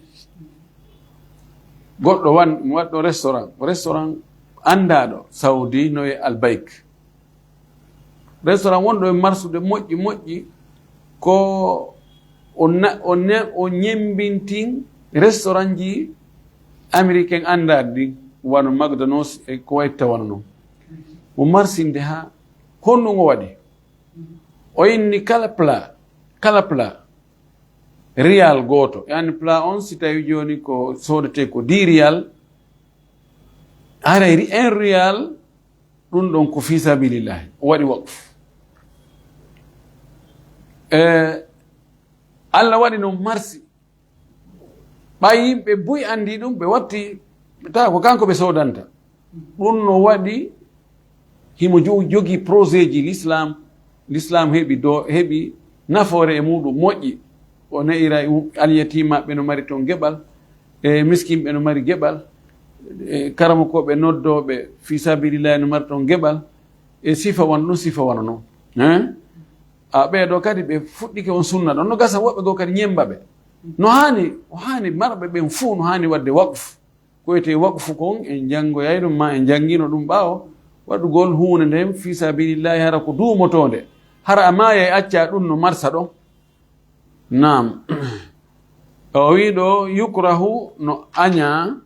goɗɗo wan-, waɗɗo restaurant, ko restaurant anndaaɗo Saudi no e Albayk. Restaurant wonɗo e marsude moƴƴi moƴƴi, ko o na-, o ne-, o ñemmbintin restaurant ji américain anndaaɗi ɗin, wano McDonald's e ko wayitta wano non. Mo marsinde haa honɗum o waɗi? O inni kala plat, kala plat, riyal gooto. Yani plat on, si tawi jooni ko soodete ko dix riyal, haray ri-, un riyal, ɗum ɗon ko fi sabilillahi, o waɗi waqf. E, Allah waɗi noon marsi. Ɓay yimɓe buy anndi ɗum, ɓe watti, tawa ko kanko ɓe soodanta. Ɗum no waɗi, himo jo-, jogii projet ji l'islam, l'islam heɓi do, heɓi nafoore e muɗum moƴƴi. O ne'ira u-, alyatimaɓe no mari toon geɓal, e miskinɓe no mari geɓal, e karamokooɓe noddooɓe fi sabilillahi no mari toon geɓal, e sifa wano ɗum, sifa wano noon. Hein? A ɓee ɗoo kadi ɓe fuɗɗike on sunna ɗon. No gasa woɓɓe goo kadi ñemmba ɓe. No haani, o haani marɓe ɓen fuu no haani waɗde waqfu. Ko wiyetee waqfu kon, en janngoyay ɗum, ma en janngino ɗum ɓaawo. Waɗugol huunde nden fi sabilillahi, hara ko duumotoonde. Hara a maayay, acca ɗum no marsa ɗon. Naam. O wii ɗoo, yukrahu, no añaa,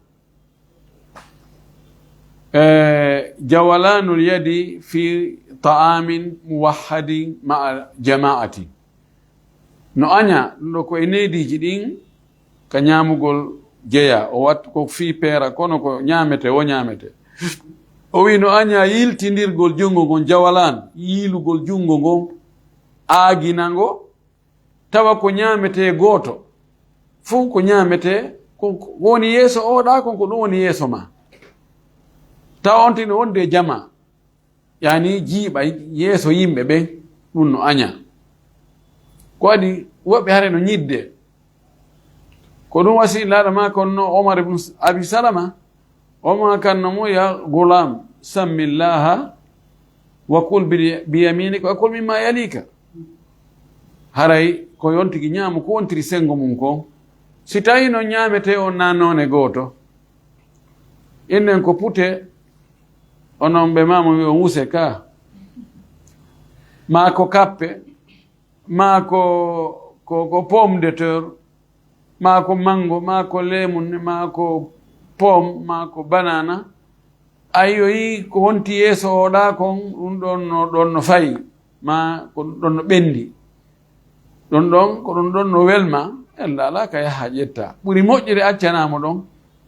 eh, jawalanul yadi fi ta'amin muwahhadin ma'a jama'ati. No añaa, ɗum ɗoo ko e neediiji ɗin ka ñaamugol jeyaa, o wat ko fii peera, kono ko ñaamete, o ñaamete. O wii no añaa yiiltindirgol junngo ngon, jawalan, yiilugol junngo ngon, aagina ngo, tawa ko ñaametee gooto, fof ko ñaametee, ko, ko woni yeeso oo ɗaa, kon ko ɗum woni yeeso maa. Tawa on tino wonde e jamaa. Yani jiiɓa yeeso yimɓe ɓen, ɗum no aña. Ko waɗi woɓɓe hare no ñidde. Ko ɗum wasi laaɗo maa kon no Omar ibn Abi Salama, o maa kan no mo, "Ya gulam, sammillaha wa kul bi, bi yaminika wa kul mimma yalika." Haray ko yontigi ñaamu ko wontiri senngo mum kon. Si tawi no ñaametee on na noone gooto, innen ko pute, onon ɓe maa mo wi'o wuse ka, maa ko kappe, maa ko, ko, ko pomme de terre, maa ko mango, maa ko leemun, maa ko pomme, maa ko banana. A yi'oyi ko wonti yeeso oo ɗaa kon, ɗum ɗon no, ɗon no fayi, maa ko ɗum ɗon no ɓenndi. Ɗum ɗon, ko ɗum ɗon no welma, ella alaa ka yaha ƴetta. Ɓuri moƴƴude accanaa mo ɗon,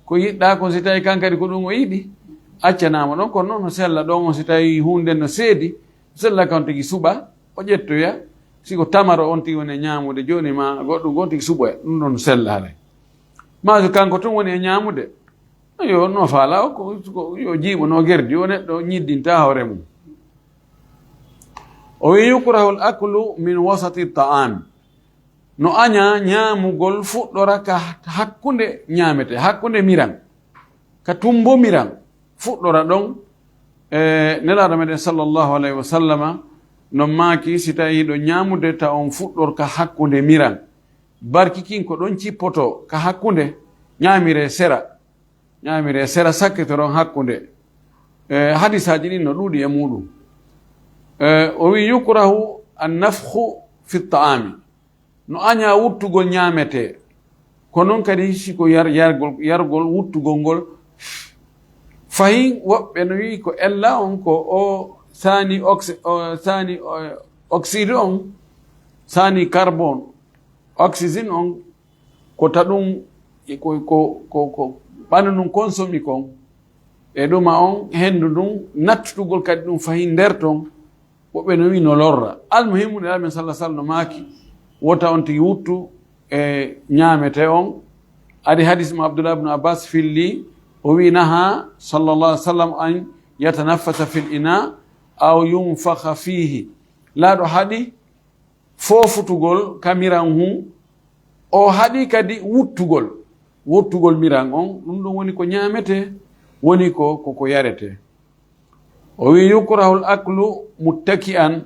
ko yiɗɗaa kon si tawi kan kadi ko ɗum o yiɗi. Accanaama ɗon, kono noon no sella ɗon on, si tawii huunde no seedi, sella kan tigi suɓa, o ƴettoya, si ko tamaro on tigi woni e ñaamude jooni ma goɗɗum, on tigi suɓoya, ɗum ɗon no sella haray. Maa so kanko tun woni e ñaamude, yo no faala o, ko, ko, yo jiiɓo no gerdi, o neɗɗo ñiddinta hoore mum. O wi, "Yukrahul aklu min wasati ta'am." No añaa ñaamugol fuɗɗora ka hakkunde ñaamete, hakkunde miran, ka tumbo miran fuɗɗora ɗon. E, Nelaaɗo meɗen sallallahu alayhi wa sallama no maaki, si tawii ɗo ñaamude, ta on fuɗɗor ka hakkunde miran. Barki kin ko ɗon cippoto ka hakkunde, ñaamire sera. Ñaamire sera sakkitoron hakkunde. E, hadisaaji ɗin no ɗuuɗi e muɗum. E, o wi, "Yukrahu an-nafkhu fi ta'ami." No añaa wuttugol ñaametee. Ko noon kadi si ko yar-, yargol, yargol wuttugol ngol. Fahin woɓɓe no wi ko ella on ko o saani oxy-, o saani, o, oxyde on, saani carbone, oxygène on, ko ta ɗum, ko, ko, ko, ko ɓandu ndun konsomi kon, e ɗuma on henndu ndun, nattutugol kadi ɗum fahin nder ton, woɓɓe no wi no lorra. Almuhimmu, Nelaaɗo men sallallahu alaihi wasallam no maaki, wota on tigi wuttu e ñaamete on. Adi hadis mo Abdullah ibn Abbas filli, o wi, "Naha sallallahu alaihi wasallam an yatanaffasa fil ina aw yunfakha fihi." Laaɗo haɗi foofutugol ka miran hun, o haɗi kadi wuttugol, wuttugol miran on, ɗum ɗum woni ko ñaamete, woni ko, ko, ko yarete. O wi, "Yukrahul aklu muttaki'an."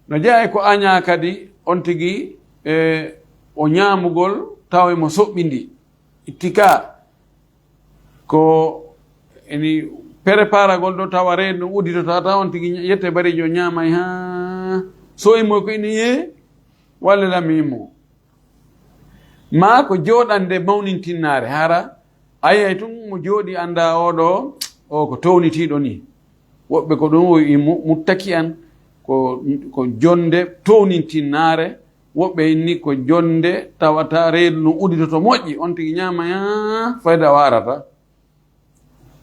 No jeyaa e ko añaa kadi, on tigi, e, o ñaamugol tawa mo soɓɓindi. Ittika ko eni preparagol ɗo tawa reedu no udditoto, tawa on tigi yette barijo ñaamay haa so imo ko ina yee, walla lamiimo. Maa ko jooɗande mawnintinnaare, hara a yiyay tun mo jooɗi annda oɗo, o ko townitiiɗo ni. Woɓɓe ko ɗum o wi'i mu-, muttaki'an, ko, ko jonde townintinnaare. Woɓɓe inni ko jonde tawata reedu no udditoto moƴƴi, on tigi ñaama yaa fayda waarata.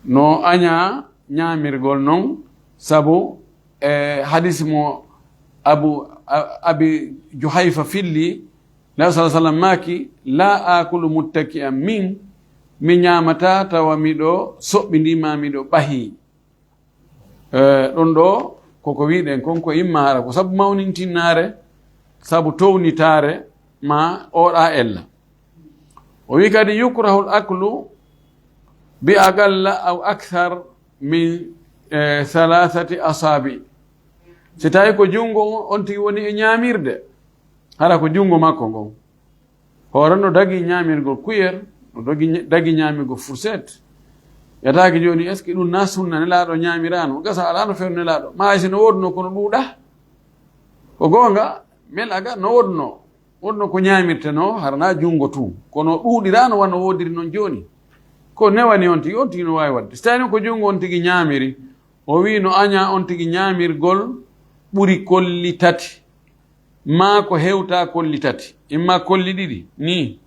No aña ñaamirgol non, sabu e hadis mo Abu, a-, Abi Juhayfa filli, Nabi sallallahu alaihi wasallam maaki, "La akulu muttaki'an min," mi ñaamata tawa miɗo soɓɓindi ma miɗo ɓahi. E, ɗon ɗo koko wiɗen kon ko imma hara ko sabu mawnintinnaare, sabu townitaare ma oɗa ella. O wi kadi, "Yukrahul aklu bi aqalla aw akthar min, e, thalathati asabi." Si tawi ko junngo on, on tigi woni e ñaamirde, hara ko junngo makko ngon. Hoore no dagi ñaamirgol kuyer, no dagi, dagi ñaamirgol fourchette. Yataake jooni, est-ce que ɗum na sunna Nelaaɗo ñaamiraano? Gasa alaa no feew Nelaaɗo. Ma hay si no woodunoo kono ɗuuɗa. Ko goonga, mel aga no woodunoo. Woodunoo ko ñaamirtenoo, hara na junngo tun. Kono ɗuuɗiraano wano woodiri non jooni. Ko newani on tigi, on tigi no waawi waɗde. Si tawii noon ko junngo on tigi ñaamiri, o wii no aña on tigi ñaamirgol ɓuri kolli tati. Maa ko hewta kolli tati, imma kolli ɗiɗi, nii.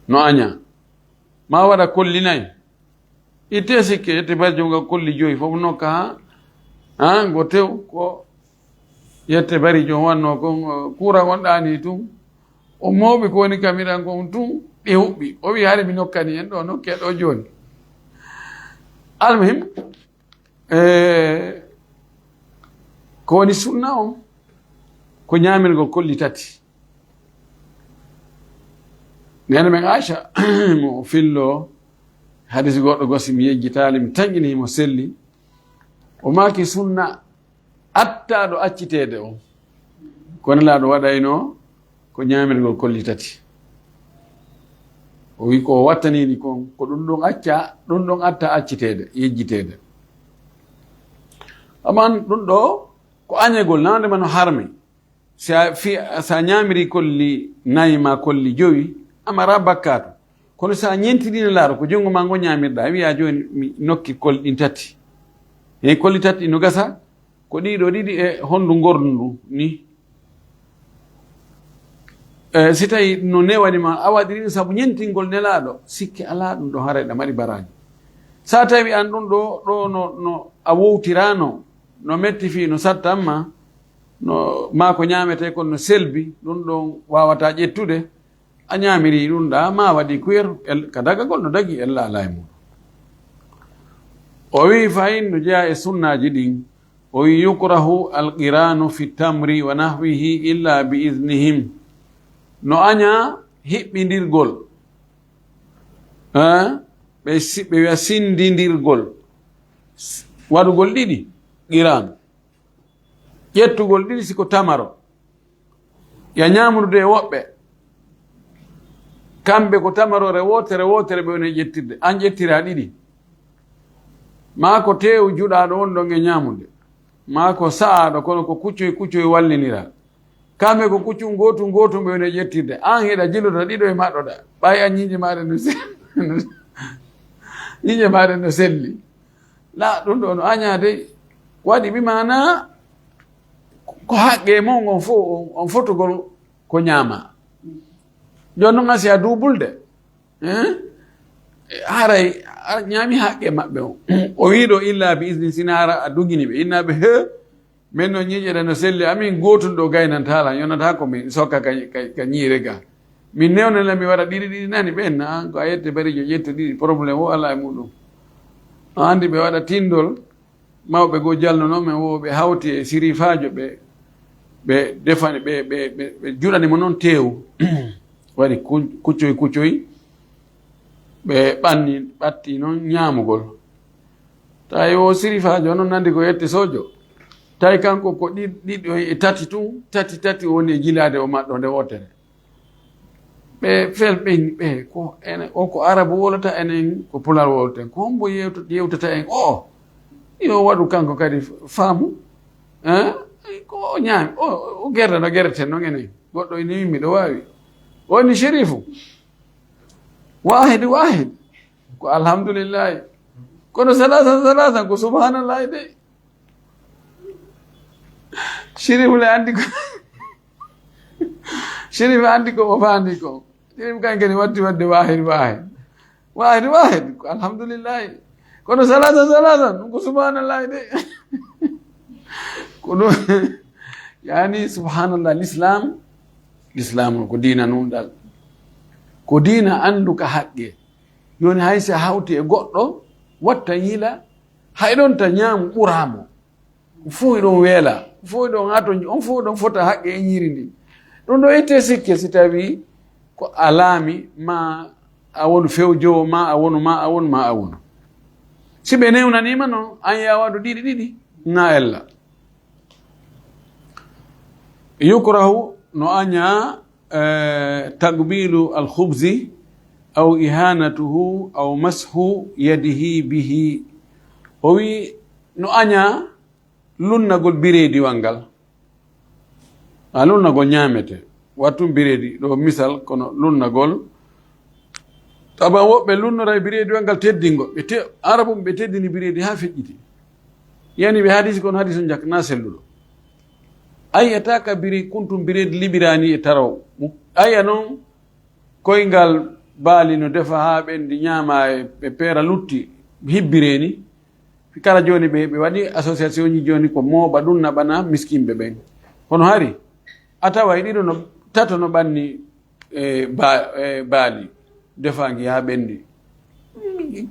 No aña. Maa waɗa kolli nayi. Itte sikke, yette barijo nga kolli joyi, fof nokka ha, ha, ngo tew, ko yette barijo wanno kon, eh, kuura wonɗani tun. O mooɓi ko woni kamiran kon tun, ɗi huɓɓi. O wi, "Hare mi nokkani en ɗo, nokke ɗo jooni." Almuhim, e, ko woni sunna on, ko ñaamirgol kolli tati. Neene men Aisha, mo fillo hadisi goɗɗo gosi, mi yejjitaali, mi tanƴini himo selli. O maaki sunna attaɗo acciteede o. Kono Nelaaɗo waɗayno ko ñaamirgol kolli tati. O wi ko o wattaniɗi kon, ko ɗum ɗon acca, ɗum ɗon atta acciteede, yejjiteede. Aman ɗum ɗo ko añegol, nande man no harmi. Si a fi-, si a ñaamiri kolli nayi ma kolli jowi, a mara bakkaatu. Kono si a ñentini Nelaaɗo, ko junngo ma ngo ñaamirɗa, a wiya jooni mi nokki kolli ɗin tati. He kolli tati no gasa, ko ɗiɗo ɗiɗi e hondu ngordu ndu ni. E, si tawi no newani ma, a waɗiri ɗum sabu ñentingol Nelaaɗo, sikke alaa ɗum ɗo haray ɗa mari baraaji. So a tawi an ɗum ɗo, ɗo no, no a wowtirano, no metti fii, no sattanma, no, maa ko ñaametee kon no selbi, ɗum ɗon waawataa ƴettude, a ñaamiri ɗum ɗa, maa waɗi kuyer, el-, ka dagagol no dagi, ella alaa e mum. O wi'i fayin no jeyaa e sunnaaji ɗin, o wi'i yukrahu alqiranu fi tamri wa nahwihi illa bi idnihim. No añaa hiɓɓindirgol. Eh? Ɓe si-, ɓe wi'a sindindirgol. S-, waɗugol ɗiɗi, qiran. Ƴettugol ɗiɗi si ko tamaro. Ya ñaamrude e woɓɓe. Kamɓe ko tamarore wootere, wootere ɓe woni e ƴettirde. An ƴettira ɗiɗi. Maa ko teewu juɗaaɗo won ɗon e ñaamude. Maa ko sa'aaɗo, kono ko kuccoy kuccoy wallinira. Kamɓe ko kuccun gootun gootun ɓe woni e ƴettirde. An hiɗa jilota ɗiɗo e maɗɗoɗa. Ɓay an ñiiƴe maaɗe no se-, ñiiƴe maaɗe no selli. La, ɗum ɗo no añaade. Waɗi bi maana ko haqqe mon on fo-, on fotugol ko ñaama. Jooni noon a si a duubulde. Eh? Haray a ñaami haqqe maɓɓe on. O wi'i ɗo illa bi isni, sina hara a dugini ɓe. Inna ɓe he. Min no ñiiƴe ɗe no selli, amin gootun ɗo gaynantaa lan, yonata ko min sokka ka, ka, ka ñiire ga. Min newnana mi waɗa ɗiɗi ɗiɗi nani ɓen, na an ko a yette barijo ƴetta ɗiɗi, problème o alaa e muɗum. A andi ɓe waɗa tindol, mawɓe goo jalnuno men wo ɓe hawti e sirifaajo ɓe, ɓe defani, ɓe, ɓe, ɓe, ɓe juɗani mo noon teewu. Waɗi ku-, kuccoy kuccoy, ɓe ɓanni, ɓatti noon ñaamugol. Tawi o sirifaajo noon nandi ko yette sojo. Tawi kanko ko ɗi-, ɗiɗo e tati tun, tati, tati o woni e jilaade o maɗɗo nde wootere. Ɓe fel ɓen, ɓe ko ene-, o ko arabu wolata, enen ko pular woloten. Ko hombo yewta-, yewtata en o? Yo waɗu kanko kadi faamu. Eh? Ko o ñaami, o, o gerda no gereten noon enen. Goɗɗo ene yimmi ɗo waawi. Woni sherifu. Waahid, waahid. Ko alhamdulillahi. Kono salasa, salasa, ko subhanallahi de. Sherifu le andi ko. Sherifu andi ko o faandi ko. Sherifu kan kadi watti wadde waahid, waahid. Waahid, waahid. Ko alhamdulillahi. Kono salasa, salasa, ɗum ko subhanallahi de. Ko ɗum, yani, subhanallah, l'islam, l'islam ko diina nunɗal. Ko diina anndu ka haqqe. Yoni hay si a hawti e goɗɗo, watta yila, hay ɗon ta ñaamu ɓuraamo. Ko fof hiɗon weela, ko fof hiɗon ato, on fof hiɗon fota haqqe e ñiiri ndi. Ɗum ɗo itte sikke si tawi ko a laami, ma a wonu fewjowo, ma a wonu, ma a wonu, ma a wonu. Si ɓe newnaniima noon, an yaa waɗu ɗiɗi ɗiɗi, na ella. Yukrahu no añaa, eh, taqbilu alkhubzi aw ihanatuhu aw mashu yadihi bihi. O wi no añaa lunnagol bireediwal ngal. A lunnagol ñaamete. Wattum bireedi, ɗo misal, kono lunnagol. Tawa woɓɓe lunnoray bireediwal ngal teddingol. Ɓe te-, Arabu ɓe teddini bireedi haa feƴƴiti. Yani ɓe hadisi, kono hadisi on jakka, na selluɗo. Ayya ta ka bire-, kuntum bireedi liɓiraani e taraw. Ayya noon, koyngal baali no defa haa ɓendi, ñaama e, ɓe peera lutti, hibbireeni. Kala jooni ɓe, ɓe waɗi association ji jooni ko mooɓa ɗum naɓana miskinɓe ɓen. Kono hari, a taway ɗiɗo no, tato no ɓanni, e, ba-, e, baali, defaangi haa ɓendi.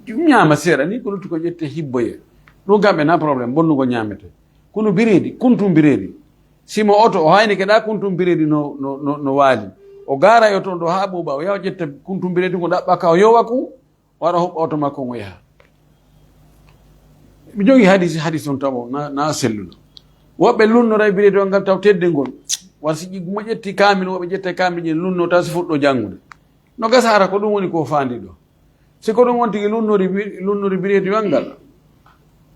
Ñaama seeɗa ni, ko lutti ko ƴette hibboye. Ɗum kamɓe na problème, bonnugo ñaamete. Kono bireedi, kuntum bireedi. Simo oto, o hayni keɗa kuntum bireedi no, no, no, no waali. O gaara e oto ɗo haa ɓuuɓa, o yaha o ƴetta kuntum bireedi ko ɗaɓɓa ka o yowa ku, wara hoɓɓa oto makko ngo yaha. Mi jogi hadisi, hadisi on tawo, na, na selluɗo. Woɓɓe lunnoray bireedi on ngal taw tedde ngol. War si ƴi-, mo ƴetti kaamil, woɓɓe ƴetta kaamil ƴen lunno taw si fuɗɗo janngude. No gasa hara ko ɗum woni ko faandi ɗo. Si ko ɗum on tigi lunnori bi-, lunnori bireediwal ngal,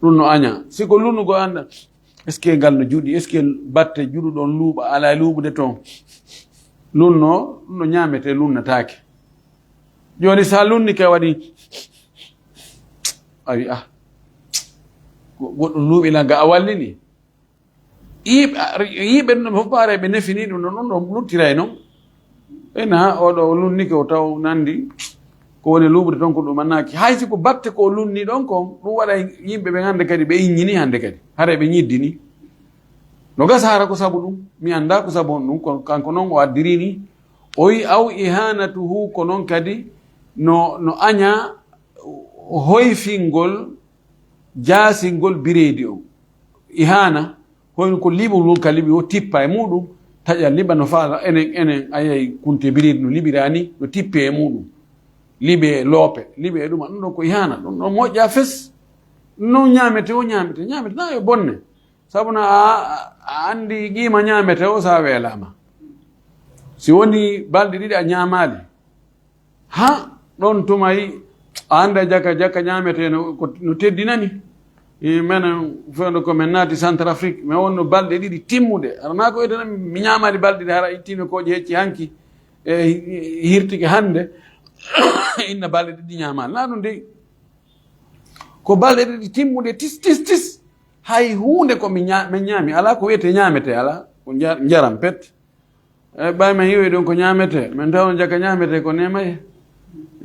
ɗum no aña. Si ko lunnugol annda, est-ce que ngal no juɗi? Est-ce que batte juɗuɗon luuɓa? Alaa e luuɓude toon. Lunno, ɗum no ñaametee, lunnataake. Jooni sa lunnike a waɗi, a wi, ah, go-, goɗɗum luuɓi lan ga a wallini. Yiɓe, yiɓe ɗum fof paare ɓe nefini ɗum ɗon, ɗum ɗon luttira e noon. Ena oɗo o lunnike o taw nandi Ko woni luuɓde toon ko ɗum annaaki. Hay si ko batte ko o lunni ɗon kon, ɗum waɗa yimɓe ɓen hannde kadi ɓe iññini hannde kadi. Haray ɓe ñiddini. No gasa hara ko sabu ɗum. Mi anndaa ko sabu on ɗum, kono kanko noon o addiri ni. O wi aw ihanatuhu, ko noon kadi no, no aña hoyfingol, jaasingol bireedi on. Ihana, hoyno ko liɓol won ka liɓi o tippa e muɗum, taƴa liɓa no faala, enen, enen, ayay kunte bireedi no liɓira ni, no tippe e muɗum. Liɓe e loope, liɓe e ɗuma, ɗum ɗon ko ihana, ɗum ɗon moƴƴa fes. Ɗum ɗon ñaamete o, ñaamete, ñaamete, na e bonne. Sabu na a, a, a anndi qiima ñaamete o sa weelaama. Si woni balɗe ɗiɗi a ñaamaali, ha ɗon tumay, a annda jaka, jaka ñaamete no, ko, no teddinani. E, menen fewndo ko men naati Centrafrique, mi wonno balɗe ɗiɗi timmude. Hara na ko wiyeteno mi ñaamaali balɗe ɗiɗi, hara ittino kooƴe hecci hanki, e, hi-, hirtike hannde, inna balɗe ɗiɗi ñaamaali. Na ɗum dey. Ko balɗe ɗiɗi timmude tis, tis, tis. Hay huunde ko mi ña-, min ñaami, alaa ko wiyetee ñaamete, alaa. Ko njar-, njaram pet. E, ɓay men yi'oyi ɗum ko ñaamete, men tawa on jaka ñaamete ko neemaye.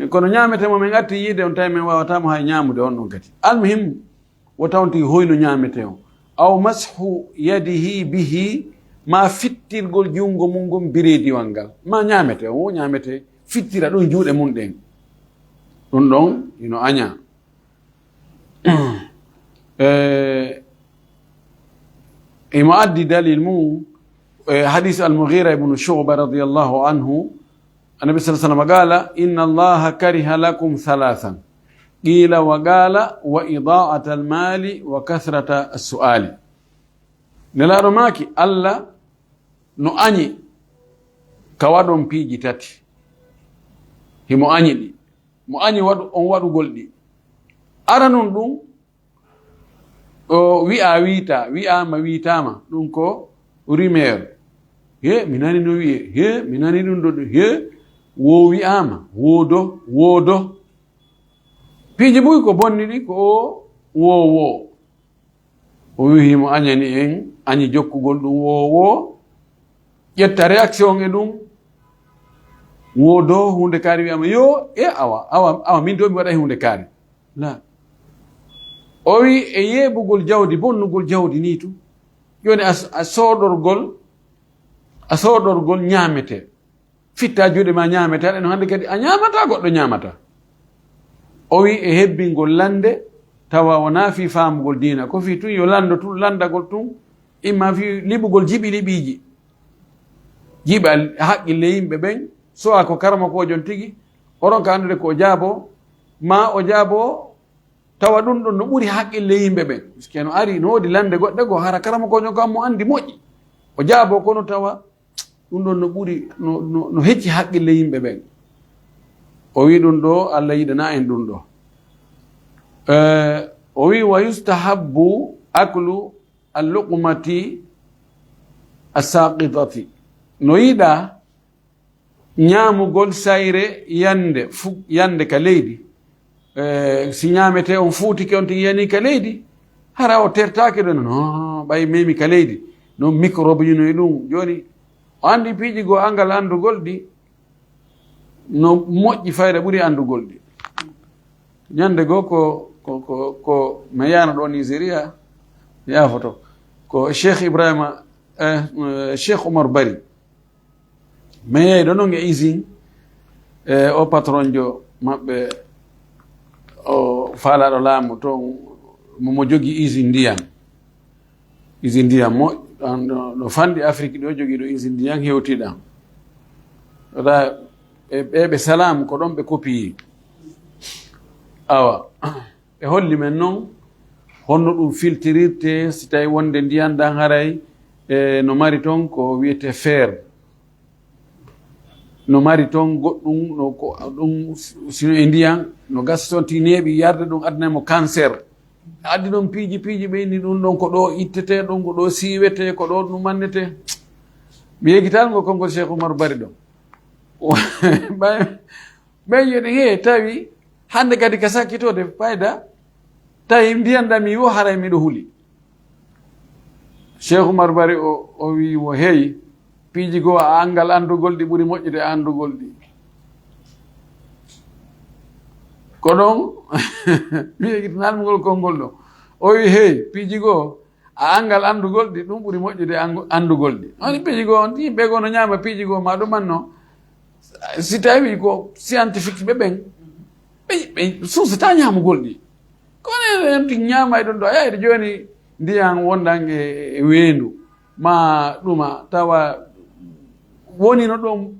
Kono ñaamete mo men atti yiide on, tawi men waawata mo hay ñaamude on ɗon kadi. Almuhim, wo tawnti hoyno ñaamete on. Aw mashu yadihi bihi, ma fittirgol junngo mum ngon bireediwal ngal. Ma ñaamete on, wo ñaamete, fittira ɗum juuɗe mum ɗen. Ɗum ɗon ino aña. Eh, imo addi dalil mum, eh, hadis Al-Mughira ibn Shu'ba radiyallahu anhu, Annabi sallallahu alaihi wasallam qala, "Inna Allaha kariha lakum thalathan." Qila wa qala, "Wa ida'at al-mali wa kathrata as-su'ali." Nelaaɗo maaki, Allah no añi ka waɗon piiji tati. Himo añi ɗi. Mo añi waɗu, on waɗugol ɗi. Aranun ɗum, o wi'a, wiita, wi'ama, wiitama. Ɗum ko rumeur. He, mi nani no wi'e. He, mi nani ɗum ɗo, ɗum. He, wo wi'ama. Woodo, woodo. Piiji buy ko bonni ɗi, ko o, wo, wo. O wi'i himo añani en, añi jokkugol ɗum wo, wo. Ƴetta réaction e ɗum. Woodo huunde kaari wiyama, yo, e awa, awa, awa, min do mi waɗa huunde kaari. La. O wi e yeɓugol jawdi, bonnugol jawdi ni tun. Joni a, a soodorgol, a soodorgol ñaamete. Fitta juuɗe ma ñaamete, haɗa no hannde kadi a ñaamata, goɗɗo ñaamata. O wi e hebbingol lande, tawa wona fii faamugol diina, ko fii tun yo lando tun, landagol tun, imma fii liɓugol jiɓi liɓiiji. Jiɓa haqqille yimɓe ɓen, so'a ko karamokoojo on tigi, o ronka anndude ko o jaabo, ma o jaabo, tawa ɗum ɗon no ɓuri haqqille yimɓe ɓen. Puisque no ari, no woodi lande goɗɗe goo, hara karamokoojo on kam mo anndi moƴƴi. O jaabo kono tawa ɗum ɗon no ɓuri, no, no, no hecci haqqille yimɓe ɓen. O wi ɗum ɗo, Allah yiɗana en ɗum ɗo. Eh, o wi, "Wa yustahabbu aklu al-luqmati as-saqitati." No yiɗa ñaamugol sayre yande, fu-, yande ka leydi. Eh, si ñaamete on fuutike on tigi yani ka leydi, hara o tertaake ɗon, no, ɓay memi ka leydi. No microbe ji no e ɗum. Jooni, o anndi piiji goo angal anndugol ɗi, no moƴƴi fayda ɓuri anndugol ɗi. Ñande goo ko, ko, ko, ko mi yaano ɗo Nigeria, mi yaafoto. Ko Cheikh Ibrahima, eh, eh, Cheikh Omar Bari. Mi yehi ɗo non e usine, e o patron jo maɓɓe, o faalaɗo laamu toon, mo, mo jogi usine ndiyam. Usine ndiyam mo, ɗo, ɗo fanɗi Afrique ɗo, jogi ɗo usine ndiyam hewtiɗam. Wota ɓe, ɓe, ɓe salaamu ko ɗon ɓe kopiyi. Awa. Ɓe holli men non honno ɗum filtirirte, si tawi wonde ndiyan ɗan haray, e, no mari ton ko wiyete fer. No mari ton goɗɗum, no ko ɗum, sino e ndiyan, no gasa ton ti neeɓi yarde ɗum addana mo cancer. Addi ɗon piiji, piiji ɓe inni ɗum ɗon ko ɗo ittete, ɗum ko ɗo siiwete, ko ɗo ɗum mannete. Mi yeggital ngo konngol Cheikh Oumar Bari ɗon. Ɓay-, Ɓen yo ɗe, he, tawi hannde kadi ka sakkitode fayda, tawi ndiyan ɗam mi wo haray miɗo huli. Cheikh Oumar Bari o, o wi wo, hey, piiji goo a anngal anndugol ɗi ɓuri moƴƴude anndugol ɗi. Ko ɗon mi ekkitinanmi ngol konngol ɗo. O wi, "Hey, piiji goo, a anngal anndugol ɗi, ɗum ɓuri moƴƴude anngu-, anndugol ɗi." Woni piiji goo, on yimɓe goo no ñaama piiji goo, ma ɗum anno. Si tawi ko scientifique ɓe ɓen, ɓe, ɓe suusata ñaamugol ɗi. Kono en, en ɗi ñaama e ɗum ɗo, a yaayde jooni ndiyan wondan e, e weendu, ma ɗuma, tawa woni no ɗon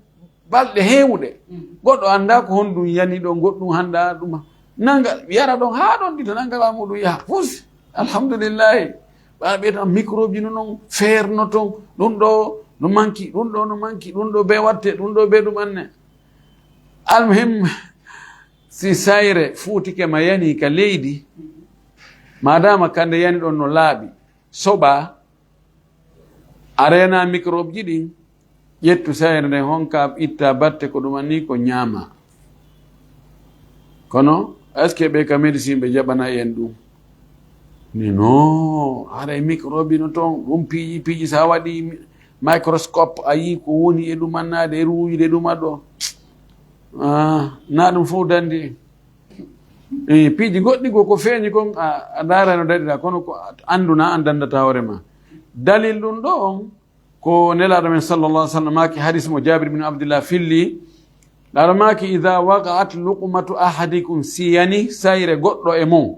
balɗe heewuɗe. Mm. Goɗɗo anndaa ko honɗum yani ɗon, goɗɗum hanndaa ɗuma. Nanga, yara ɗon haa ɗon ɗita, nanga laamu ɗum yaha. Fusi, alhamdulillahi. Ɓa ɓe tan microbe ji no non, fer no ton, ɗum ɗo no manki, ɗum ɗo no manki, ɗum ɗo be watte, ɗum ɗo be ɗum anne. Almuhim, si sayre fuutike ma yani ka leydi, madama kande yani ɗon no laaɓi, soɓa, a reena microbe ji ɗin, ƴettu sayre nden, honka, itta batte ko ɗum anni ko ñaama. Kono, est-ce que ɓe ka médecine ɓe jaɓana en ɗum? Ni no, haray microbe no ton, ɗum piiji, piiji, sa waɗi mi-, microscope, a yi ko woni e ɗum annade, e ruuyude ɗum aɗo. Ah, na ɗum fof dandi. Eh, piiji goɗɗi ko, ko feeñi kon, a, a ndaara no daɗira, kono ko annduna an dandata hoore ma. Dalil ɗum ɗo on, ko Nelaaɗo men sallallahu alaihi wasallam maaki, hadis mo Jabir bin Abdullah filli, Nelaaɗo maaki, "Idha waqa'at luqmatu ahadikum," si yani sayre goɗɗo e mon,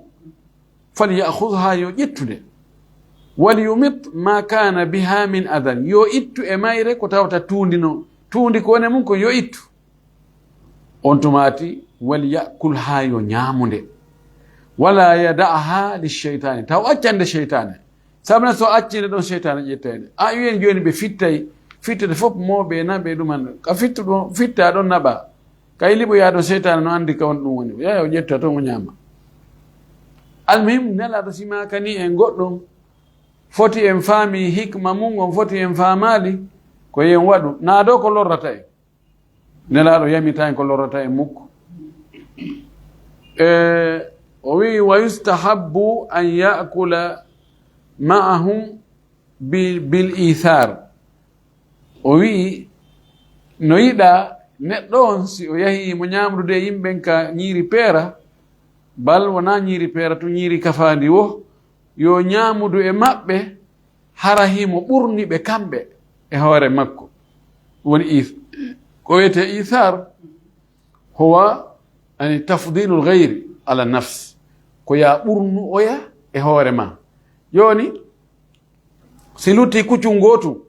"falyakhudhha," yo ƴettude, "walyumit ma kana biha min adhan," yo ittu e mayre ko tawata tuundi no, tuundi ko woni e mum ko yo ittu. On tumaati, "walyakulha," yo ñaamunde, "wala yada'ha lishaytani," taw accande seytaane. Sabu na so accinde ɗon seytaane ƴettayde. A wiyen jooni ɓe fittay, fittude fof mo ɓe naɓe ɗum annda. Ka fittu ɗum, fitta ɗon naɓa. Kay liɓoyaa ɗon seytaane no anndi ka on ɗum woni. Yaa o ƴetta toon o ñaama. Almuhim, Nelaaɗo simaaka ni en goɗɗum, foti en faami hikma mum on, foti en faamaali ko yen waɗu. Naa ɗo ko lorrata en. Nelaaɗo yamita en ko lorrata en mukko. E, o wi'i, "Wa yustahabbu an ya'kula ma'ahum bi-, bil ithar." O wi'i, no yiɗa neɗɗo on, si o yahi mo ñaamdude e yimɓen ka ñiiri peera, bal wonaa ñiiri peera, to ñiiri kafaandi wo, yo ñaamudu e maɓɓe, hara himo ɓurni ɓe kamɓe e hoore makko. Woni is-, ko wiyetee isar, huwa, ani, tafdilul ghayri ala nafs. Ko ya ɓurnu oya e hoore ma. Jooni, si lutti kuccun gootu,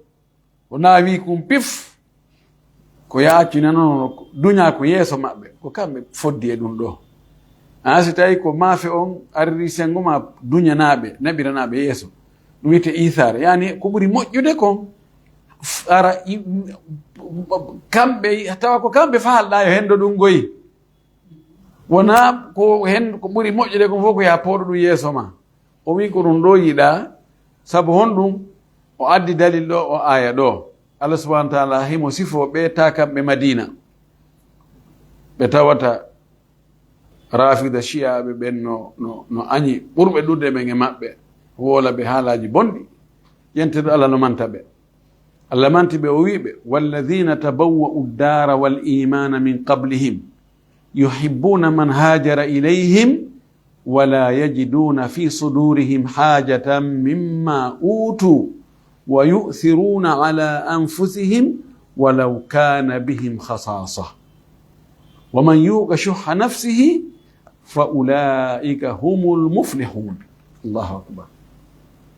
o naawi kun pif, ko ya accu nanono duña ko yeeso maɓɓe, ko kamɓe foddi e ɗum ɗo. Haa si tawi ko maafe on ariri sengo ma duñanaaɓe, naɓiranaaɓe yeeso, ɗum wiyetee isaare. Yani ko ɓuri moƴƴude kon, f-, ara, i-, kamɓe, tawa ko kamɓe faalɗaa yo hendo ɗum goyi. Wonaa ko hen ko ɓuri moƴƴude kon fof ko ya pooɗo ɗum yeeso ma. O wi ko ɗum ɗo yiɗa, sabu honɗum? O addi dalil ɗo, o aya ɗo. Allah subhanahu wa ta'ala himo sifo ɓe takanɓe Madina. Ɓe tawata Rafida Shi'aɓe ɓen no, no, no añi ɓurɓe ɗuuɗude ɓen e maɓɓe, woola ɓe haalaaji bonɗi. Yenteɗo Allah no manta ɓe. Allah manti ɓe, o wi ɓe, "Walladhina tabawwa'u ad-dara wal imana min qablihim yuhibbuna man hajara ilayhim wala yajiduna fi sudurihim hajatan mimma utu wa yu'thiruna ala anfusihim walaw kana bihim khasasa wa man yuqa shuhha nafsihi fa ulaika humul muflihun." Allahu akbar.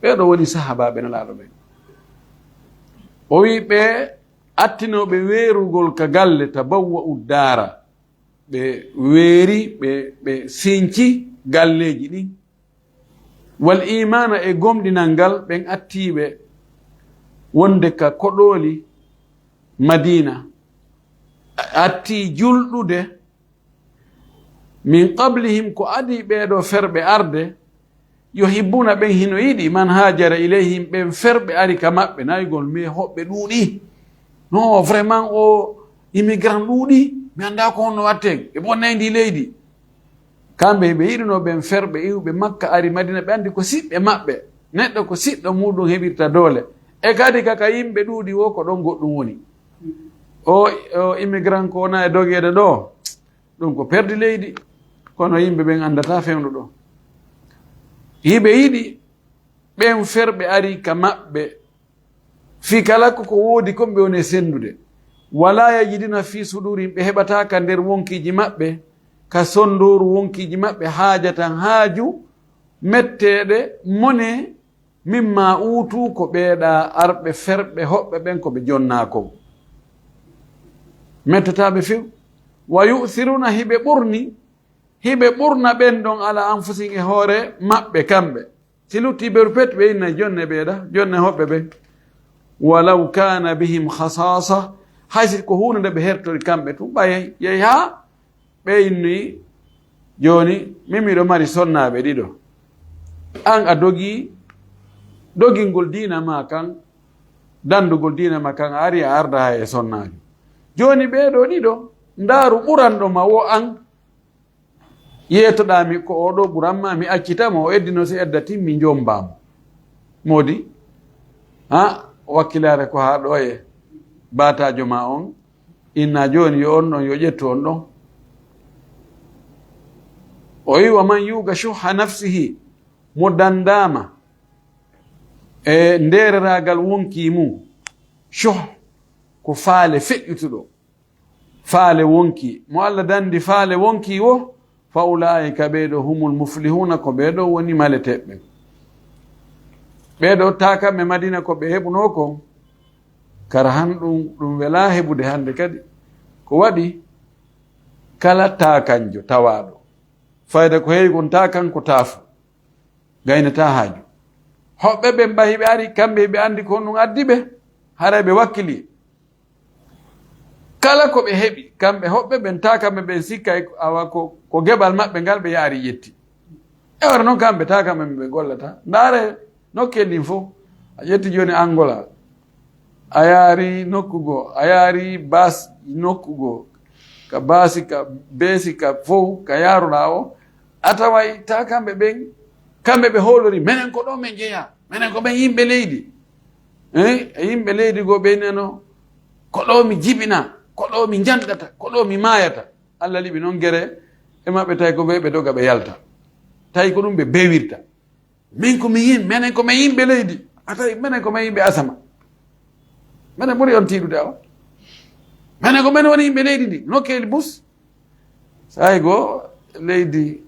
Ɓeeɗo woni sahaabaaɓe Nelaaɗo ɓen. O wi ɓe attinooɓe weerugol ka galle, tabawwa'u daara, ɓe weeri, ɓe, ɓe sinci galleeji ɗin. Wal imaana, e gomɗinal ngal, ɓen attiiɓe wonde ka koɗooli Madiina, attii julɗude min qablihim, ko adii ɓeeɗo ferɓe arde, yuhibbuna, ɓen hino yiɗi, man haajara ilayhim, ɓen ferɓe ari ka maɓɓe, naygol, mais hoɓɓe ɗuuɗi. Non, vraiment, o immigrant ɗuuɗi, mi anndaa ko honno watten, ɓe bonnay ndi leydi. Kamɓe ɓe yiɗuno ɓen ferɓe iwɓe Makka ari Madina, ɓe anndi ko siɓɓe maɓɓe. Neɗɗo ko siɗɗo muɗum heɓirta doole. E kadi kaka yimɓe ɗuuɗi wo ko ɗon goɗɗum woni. O, o immigrant ko wona e dogeede ɗo, ɗum ko perdi leydi. Kono yimɓe ɓen anndataa fewndo ɗoo. Hiɓe yiɗi ɓen ferɓe ari ka maɓɓe, fii kala ko ko woodi kon ɓe woni e senndude. Walaa yajiduna fii suduurihim, ɓe heɓataa ka nder wonkiiji maɓɓe, ka sonndooru wonkiiji maɓɓe, haajatan, haaju, metteeɗe, mone, mimma uutu, ko ɓeeɗa arɓe ferɓe hoɓɓe ɓen ko ɓe jonnaa kon. Mettataaɓe few. Wa yu'thiruna, hiɓe ɓurni, hiɓe ɓurna ɓen ɗon ala anfusihim, e hoore maɓɓe kamɓe. Si lutti beru pet, ɓe inna jonne ɓeeɗa, jonne hoɓɓe ɓen. Walaw kana bihim khasasa, hay si ko huunde nde ɓe hertori kamɓe tun, ɓay yehi haa ɓe inni, jooni, min miɗo mari sonnaaɓe ɗiɗo. An a dogi dogingol diina ma kan, dandugol diina ma kan, a ari a arda hay e sonnaajo. Jooni ɓee ɗoo ɗiɗo, ndaaru ɓuranɗo ma wo an. Yeetoɗaa mi ko oo ɗoo ɓuran ma, mi accita mo, o eddino si edda timmi, njommbaa mo. Moodi, ha, wakkilaare ko haa ɗoo e baataajo ma on, inna jooni yo on ɗon, yo ƴettu on ɗon. O wi, "Wa man yuuqa shuhha nafsihi", mo dandaama e ndeereraagal wonkii mum. Shuh ko faale feƴƴutuɗo. Faale wonkii. Mo Alla dandi faale wonkii wo, "fa ulaa'ika", ɓee ɗoo, "humul muflihuuna", ko ɓee ɗoo woni maleteeɓe. Ɓee ɗoo taakamme Madina ko ɓe heɓunoo kon, kara han ɗum, ɗum welaa heɓude hannde kadi. Ko waɗi kala taakanjo tawaaɗo, fayda ko heewi kon taakan ko taafo, gaynataa haaju. Hoɓɓe ɓen ɓay hiɓe ari, kamɓe hiɓe anndi ko honɗum addi ɓe, haray ɓe wakkili. Kala ko ɓe heɓi, kamɓe hoɓɓe ɓen, taa kamɓe ɓen sikka e awa ko, ko geɓal maɓɓe ngal ɓe yaari ƴetti. E wara noon kamɓe, taa kamɓe ɓe gollata. Ndaare nokkee ndin fof. A ƴetti jooni Angola. A yaari nokku goo, a yaari baas nokku goo. Ka baasi, ka beesi, ka fof, ka yaaruɗaa o. A taway taa kamɓe ɓen, kamɓe ɓe hoolori, menen ko ɗoo men jeyaa. Menen ko ɓen yimɓe leydi. Eh, e yimɓe leydi goo ɓe neno, ko ɗoo mi jibinaa, ko ɗoo mi njanɗata, ko ɗoo mi maayata. Alla liɓi noon gere e maɓɓe, tawi ko ɓe, ɓe doga, ɓe yalta. Tawi ko ɗum ɓe bewirta. Min ko mi yim-, menen ko men yimɓe leydi. A tawi menen ko men yimɓe asama. Menen ɓuri on tiiɗude awa. Menen ko men woni yimɓe leydi ndi. Nokkeeli bus. Saay goo, leydi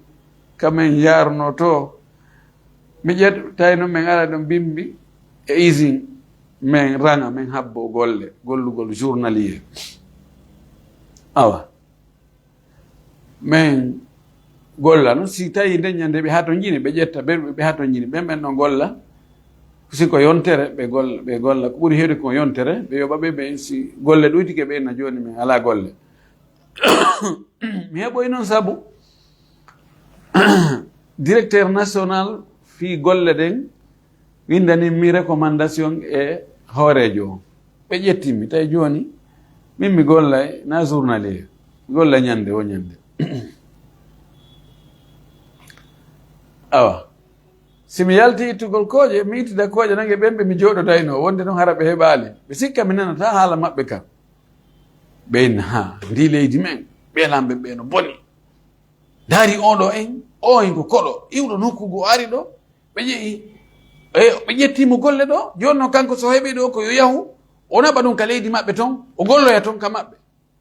ka men yaarnoo to, mi ƴeeto, tawi noon men ara ɗo mbimbi e usine, men raŋa, men habbo golle, gollugol journalier. Awa. Men golla noon, si tawi nden ñande ɓe hatonjini, ɓe ƴetta ɓe, ɓe hatonjini, ɓen, ɓen ɗon golla. Si ko yontere, ɓe golla, ɓe golla. Ko ɓuri heewde ko yontere, ɓe yoɓa ɓe, ɓe si golle ɗoytike, ɓe inna jooni men alaa golle. Mi heɓoyi noon sabu directeur national fii golle ɗen winndani mi recommandation e hooreejo o. Ɓe ƴetti mi, tawi jooni min mi gollay na journalier, mi golla ñande wo ñande. Awa, si mi yalti ittugol kooƴe, mi ittida kooƴe nange ɓen ɓe mi jooɗodaynoo, wonde noon hara ɓe heɓaali. Ɓe sikka mi nanataa haala maɓɓe kan. Ɓe inna, "Haa, ndi leydi men, ɓee lamɓe ɓee no boni. Ndaari oo ɗoo en, oo en ko koɗo, iwɗo nokku goo ari ɗo, ɓe ƴeewi, e, ɓe ƴettii mo golle ɗo, jooni noon kanko so heɓii ɗo ko yo yahu, o naɓa ɗum ka leydi maɓɓe toon, o golloya toon ka maɓɓe.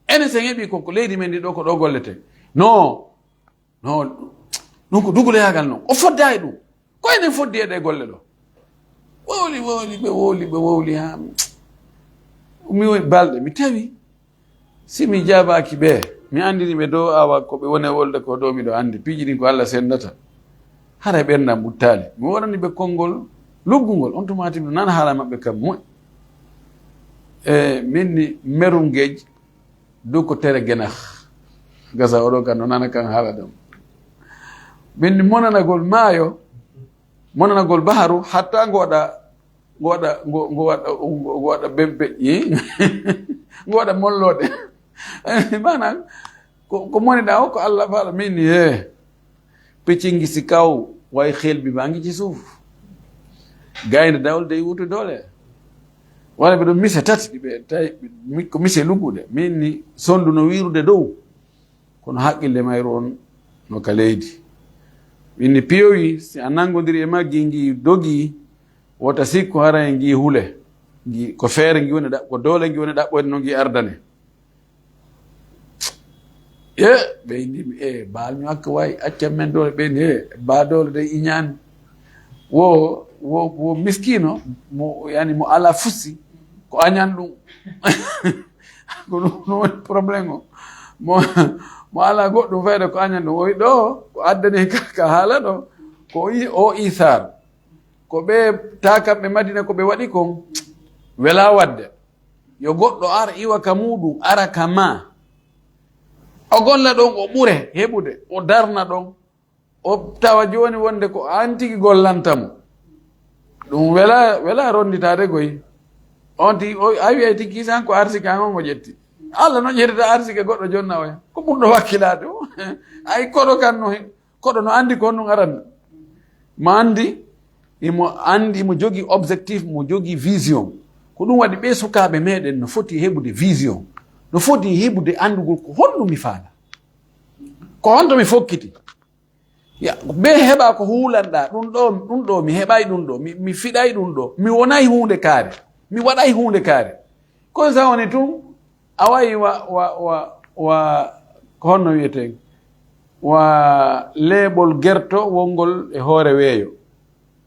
Enen so en heɓii ko, ko leydi men ndi ɗo, ko ɗo golleten." No, no, ɗum ko duguloyaagal noon. O foddaa e ɗum. Ko enen foddi e ɗee golle ɗo. Wowli, wowli, ɓe wowli, ɓe wowli haa mi woni balɗe, mi tawi si mi jaabaaki ɓe, mi anndini ɓe dow awa ko ɓe woni e wolde ko dow miɗo anndi. Piiji ɗin ko Alla senndata. Haray ɓerndam ɓuttaali. Mi wonani ɓe konngol luggungol. On tuma timi nana haala maɓɓe kam moƴƴi. E min ni merum geej, du ko tere genax. Gasa oɗo kan no nana kan haala ɗum. Min ni monanagol maayo, monanagol baharu, hatta ngo waɗa, ngo waɗa, ngo, ngo waɗa, ngo, ngo waɗa bembe, i? Ngo waɗa molloɗe. Maanaam, ko, ko moniɗaa o, ko Alla faala, min ni, he. Picc ngi si kaw, way xel bi baa ngi ci suuf. Gaynde dawol day wutu doole. Wala ɓe ɗon mise tati, ɓe tawi, mi, ko mise luggude. Min ni sondu no wiirude dow. Kono haqqille mayru on no ka leydi. Min ni piyowi, si a nanngodiri e maggi, ngi dogi, wota sikku hara e ngi hule. Ngi, ko feere ngi woni ɗa-, ko doole ngi woni ɗaɓɓoyde no ngi ardane. E, ɓe inni mi, e, baal mi hakka waay, accan men doole, ɓe inni, e, ba doole de iñaani. Wo, wo, wo miskiino, mo, yani mo ala fusi, ko añan ɗum. Ko ɗum, ɗum woni problème o. Mo, mo ala goɗɗum fayda ko añan ɗum. O wi ɗo, ko addani ka, ka haala ɗo, ko o i-, o isaar. Ko ɓe taakaɓe Madina ko ɓe waɗi kon, wela wadde. Yo goɗɗo ar iwa ka muɗum, ara ka ma. O golla ɗon, o ɓure heɓude, o darna ɗon. O tawa jooni wonde ko an tigi gollanta mo. Ɗum wela, wela ronditaade koy. On tigi, o, a wiyay tigi kisan ko arsike an on o ƴetti. Allah no ƴettata arsike goɗɗo jonna oya. Ko ɓurɗo wakkilaade o. Ay koɗo kan no hen. Koɗo no anndi ko honɗum aranno. Mo anndi, imo anndi, imo jogii objectif, mo jogii vision. Ko ɗum waɗi ɓee sukaaɓe meɗen no foti heɓude vision. No foti heɓude anndugol ko honɗum mi faala. Ko honto mi fokkiti. Ya, ɓe heɓa ko huulanɗa, ɗum ɗo, ɗum ɗo, mi heɓay ɗum ɗo, mi, mi fiɗay ɗum ɗo, mi wonay huunde kaare, mi waɗay huunde kaare. Kono sa woni tun, a wayi wa, wa, wa, wa, ko honno wiyeten? Wa leeɓol gerto wongol e hoore weeyo.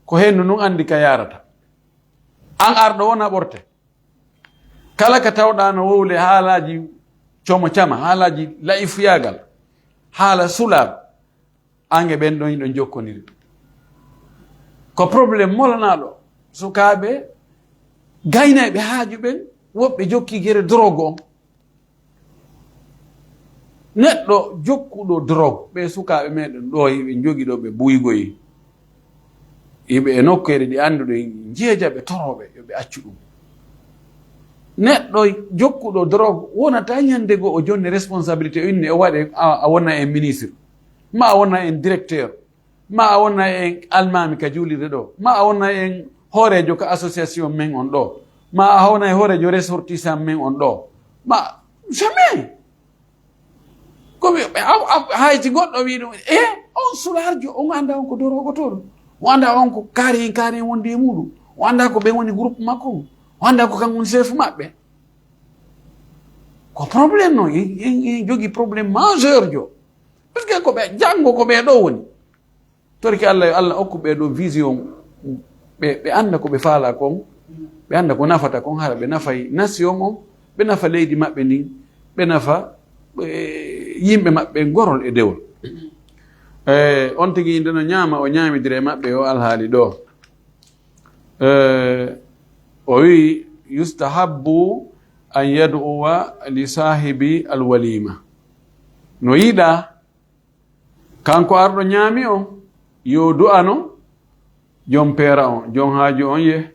Ko hendu nun andi ka yarata. An arɗo wona ɓorte. Kala ka tawɗa no wowle haalaji como cama, haalaji la'ifuyagal, haala sulaaɓe, ange ɓen ɗon hiɗon jokkoniri. Ko problème molanaɗo sukaaɓe gaynayɓe haaju ɓen, woɓɓe jokki gere drogue on. Neɗɗo jokkuɗo drogue, ɓe sukaaɓe meɗen ɗo, hiɓe jogi ɗo ɓe buygoyi. Hiɓe e nokkeere ɗi annduɗen, jeejaɓe torooɓe, yo ɓe accu ɗum. Neɗɗo jokkuɗo drogue wonata ñande goo o jonni responsabilité, o inni o waɗe, a, a wona en ministre, ma a wona en directeur, ma a wona en almaami ka juulirde ɗo, ma a wona en hooreejo ka association men on ɗo, ma a wona en hooreejo ressortissant men on ɗo, ma jamais. Ko wi-, ɓe, a, a, hay si goɗɗo wi ɗum, e, on sulaarjo, on annda on ko dorogotooɗo, o annda on ko kaari en, kaari en wondi e muɗum, o annda ko ɓen woni groupe makko on, o annda ko kan woni chef maɓɓe. Ko problème non, en, en, en jogi problème majeur jo. Parce que ko ɓe janngo ko ɓe ɗo woni. Torki Allah, yo Allah okku ɓe ɗo vision, ɓe, ɓe annda ko ɓe faala kon, ɓe annda ko nafata kon, hara ɓe nafay nation on, ɓe nafa leydi maɓɓe ndin, ɓe nafa, eh, yimɓe maɓɓe gorol e dewol. Eh, on tigi nde no ñaama, o ñaamidira e maɓɓe o alhaali ɗo. Eh, o wi, "Yustahabbu an yad'uwa li saahibi al walima." No yiɗa kanko arɗo ñaami on, yo du'ano jom peera on, jom haaju on ye.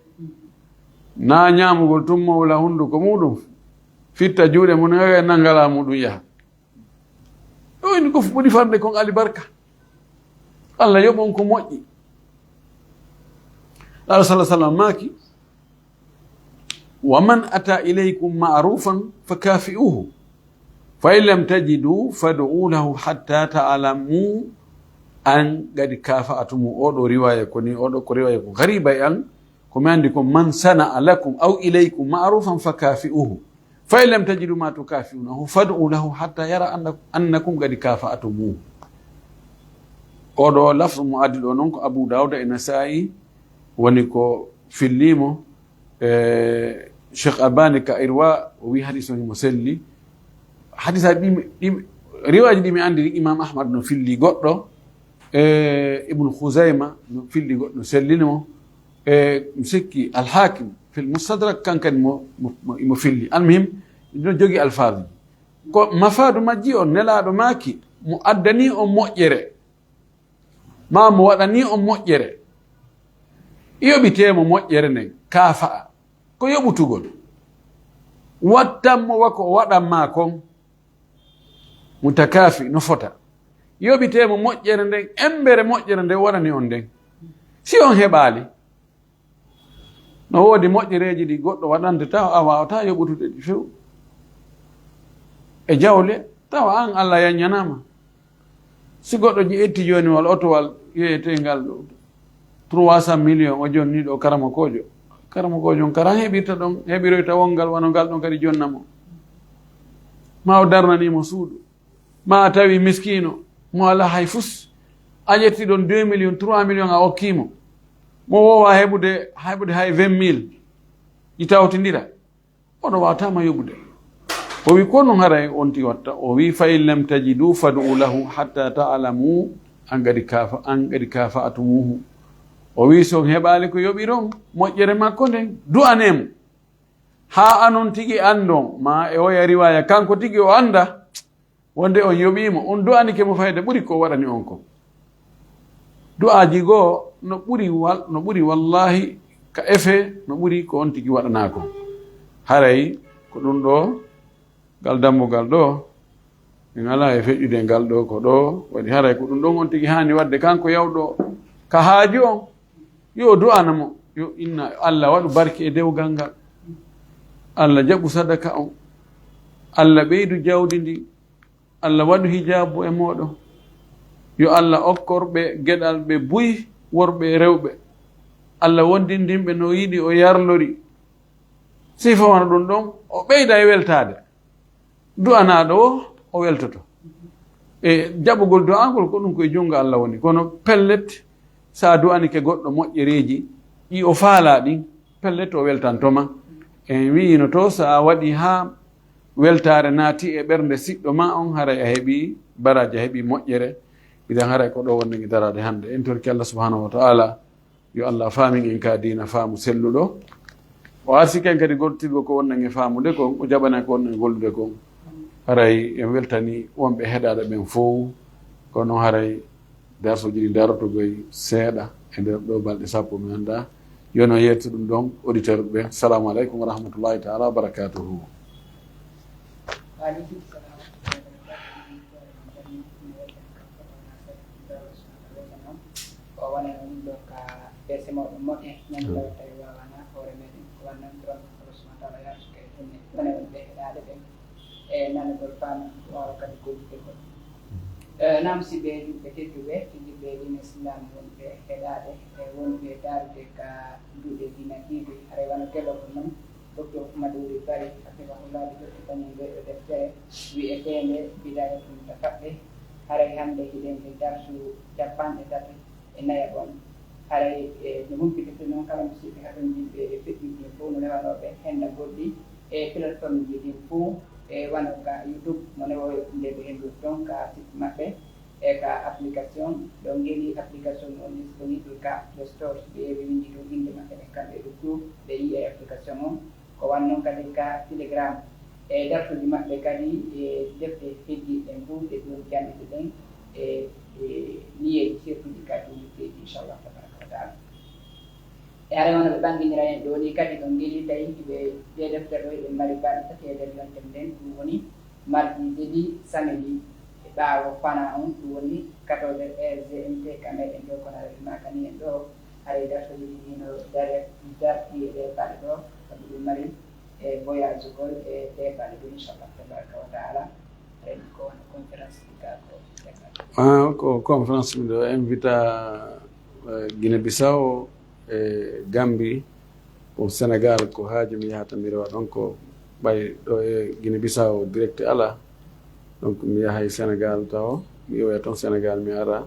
Na ñaamugol tun mowla hunduko muɗum, fitta juuɗe mun, e nangala muɗum yaha. Ɗo ini ko ɓuri farde kon alibarka. Allah yoɓon ko moƴƴi. Allah sallallahu alaihi wasallam maaki, "Wa man ata ilaykum ma'rufan fakafi'uhu. Fa in lam tajidu fad'u lahu hatta ta'lamu an qad kafa'tumu." Oɗo riwaya ko ni, oɗo ko riwaya ko gariba e an, ko mi andi ko, "Man sana'a lakum aw ilaykum ma'rufan fakafi'uhu. Fa in lam tajidu ma tukafi'unahu fad'u lahu hatta yara anna-, annakum qad kafa'tumuhu." Oɗo lafzu mo addi ɗo non ko Abu Dawuda e Nasa'i woni ko fillimo. E, Cheikh Albani ka Irwa, o wi hadis on himo selli. Hadisa ɗi mi, ɗi mi, riwaji ɗi mi andiri, Imam Ahmad no filli goɗɗo, e, Ibnu Khuzaima no filli goɗɗo, no sellini mo. E, mi sikki Al-Hakim fil Mustadrak, kankadi mo, mo, mo, mo filli. Almuhim, no jogi alfaadu. Ko mafaadu majji on, Nelaaɗo maaki, mo addani on moƴƴere. Ma mo waɗani on moƴƴere. Yoɓitee mo moƴƴere nden, kaafa'a. Ko yoɓutugol. Wattan mo wa ko o waɗan maa kon. Mutakaafi no fota. Yoɓitee mo moƴƴere nden, embere moƴƴere nden o waɗani on nden. Si on heɓaali, no woodi moƴƴereeji ɗi goɗɗo waɗante tawa a waawataa yoɓutude ɗi few. E jawle, tawa an Allah yanñanaama. Si goɗɗo ƴetti jooni wal otowal wiyetengal trois cent millions, o jonni ɗo karamokoojo. Karamokoojo on karan heɓirta ɗon, heɓiroyta wongal wano ngal ɗon kadi jonna mo. Ma o darnani mo suudu. Ma a tawi miskiino mo alaa hay fus. A ƴetti ɗon deux millions, trois millions a okki mo. Mo woowa heɓude, heɓude hay vingt mille. Ɗi tawtindira. Oɗo waawata ma yoɓude. O wi, "Ko non haray on ti watta?" O wi, "Fa in lam tajidu fad'u lahu hatta ta'lamu an qad kafa-, an qad kafa'tumuhu." O wi, "Si on heɓaali ko yoɓiron moƴƴere makko nden, du'anee mo. Haa anon tigi andon, ma e oya riwaya, kanko tigi o anda." Wonde on yoɓii mo, on du'anike mo fayda ɓuri ko o waɗani on kon. Du'aaji goo no ɓuri wal-, no ɓuri wallaahi ka effet, no ɓuri ko on tigi waɗanaa kon. Haray ko ɗum ɗoo, ngal dambugal ɗoo, min alaa e feƴƴude ngal ɗoo ko ɗoo waɗi. Haray ko ɗum ɗon on tigi haani waɗde, kanko yawɗo ka haaju on, yo o du'ana mo, yo inna, Allah waɗu barke e dewgal ngal. Allah jaɓu sadaka on. Allah ɓeydu jawdi ndi. Allah waɗu hijaabu e mooɗon. Yo Allah okkor ɓe geɗal ɓe buy, worɓe e rewɓe. Allah wondindin ɓe no yiɗi o yarlori. Sifa wano ɗum ɗon, o ɓeyda e weltaade. Du'anaaɗo o, o weltoto. E jaɓugol du'aangol ko ɗum ko e junngo Allah woni. Kono pellet, so a du'anike goɗɗo moƴƴereeji ɗi o faalaa ɗin, pellet o weltanto ma. En wi'ino to, so a waɗi haa weltaare naati e ɓernde siɗɗo ma on, haray a heɓi baraaji, a heɓi moƴƴere. Idan haray ko ɗo wonde ngi daraade hannde. En torki Allah subhanahu wa ta'ala, yo Allah faamin en ka diina faamu selluɗo. O arsiki en kadi gollitirgo ko wonɗen e faamude kon, o jaɓana ko wonɗen e gollude kon. Haray en weltani wonɓe heɗaaɗo ɓen fow, kono haray darsuuji ɗi darotogoy seeɗa e nder ɗo balɗe sappo, mi anndaa. Yo non yettu ɗum ɗon, auditeur ɓe. Salamu aleykum wa rahmatullahi ta'ala wa barakatuhu. Wa aleykum salam wa rahmatullahi wa barakatuhu. O wonani ɗum ɗo ka P C moɗon moƴƴa, ñande tawi wawana hoore meɗen, ko wannan ɗon Allah subhanahu wa ta'ala yarsuka e ɗum, wona wonɓe heɗaade ɓen e nanugol, faamugol, waawa kadi gollitugol. Eh, naam, si ɓe julɓe tedduɓe, fijirɓe e diine Islam wonɓe heɗaade e wonɓe daarude ka duuɗe diina ɗiɗi, haray wano keɗoɗon non, Docteur Madouri Bari, hafidahullah, ɓe ƴetti kañum nde ɗo deftere wi'eteende Bidayatul Mutafaqqih. Haray hannde hiɗen e darsu capanɗe tati e nayaɓo on. Haray, e, no humpito to non, kala musiɓɓe hatonjinɓe e feƴƴude fow no rewanooɓe henda goɗɗi e plateforme ji ɗin fow, e wano ka YouTube, mo newoyo nde ɓe henndori ton ka site maɓɓe, e ka application. Ɗo ngeli application on disponible ka Play Store, si ɓe ƴeewi winndi ton innde maɓɓe ɓen kamɓe ɗo groupe, ɓe yi'ay application on. Ko wanno kadi ka Telegram. E darsuuji maɓɓe kadi, e defte heddiiɗe ɗen fow, ɗe ɗum janngirde ɗen, e, e niyeeji sirtuɗi ka ɗum heddiiɗi, inchallah tabaraka wa taala. E haray wano ɓe ɓanginira en ɗo ni kadi, ɗo ngeli tawi ɓe ɗe deftere ɗo, eɓe mari balɗe tati e nder yontere nden, ɗum woni mardi, jeudi, samedi, e ɓaawo fana on, ɗum woni quatorze heures heure G M T ka meɗen ɗo, kono haray ɓe maakani en ɗo, haray darsuuji ɗi no dare-, darti e ɗe balɗe ɗo, sabu ɗum mari e voyage gol e ɗe balɗe ɗo, inchallah tabaraka wa taala. Haray ko wano conférence ɗi ka ko. Ah, ko conférence mi ɗo invita, eh, Guinée Bissau, e Gambie, ko Sénégal, ko haaju mi yahata mi rewa ɗon, ko ɓay ɗo e Guinée Bissau direct ala. Donc mi yahay Sénégal tawo, mi iwoya ton Sénégal mi ara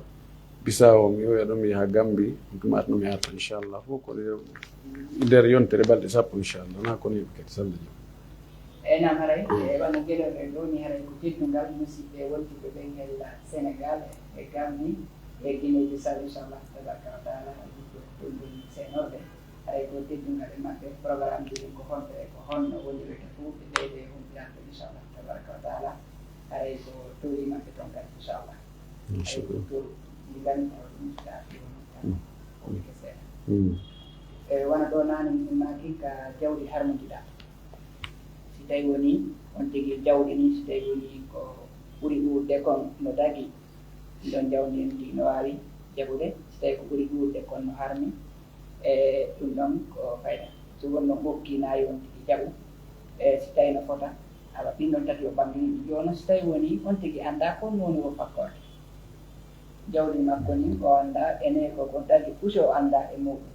Bissau, mi iwoya ɗon mi yaha Gambie, donc mi atno mi arta inchallah. Fof ko nder yontere balɗe sappo inchallah, na ko ni kadi salla jam. E nam haray, e wano geɗal en ɗo ni haray ko teddungal musiɓɓe wontiɓe ɓen hella Sénégal e Gambie e Guinée Bissau, inchallah tabaraka wa taala, e ɗum ɗo ɗum ɗon seenorɓe. Haray ko teddungal e maɓɓe, programme ji ɗin ko honɓe, ko honno wonirta fof, ɓe ɓeyde e humpitande, inchallah tabaraka wa taala. Haray ko toli maɓɓe ton kadi, inchallah. Haray ko toli ɗi ngannduɗaa ɗum ɗaɗi woni tan woni ko seeɗa. E wona ɗo naane min maaki ka jawdi harmondiɗaa. Si tawi woni on tigi jawdi ni, si tawi woni ko ɓuri ɗuuɗde kon no dagi, ɗon jawdi en ndi no waawi jaɓude, si tawi ko ɓuri ɗuuɗde kon no harmi, e ɗum ɗon ko fayda. So won no ɓokki nayi on tigi jaɓu, e si tawi no fota, awa ɗin ɗon tati o ɓanngini ɗi. Jooni si tawi woni on tigi anndaa kon woni wo fakkorde. Jawdi makko ndin o anndaa, ene ko ko dagi fuu si o anndaa e muuɗum.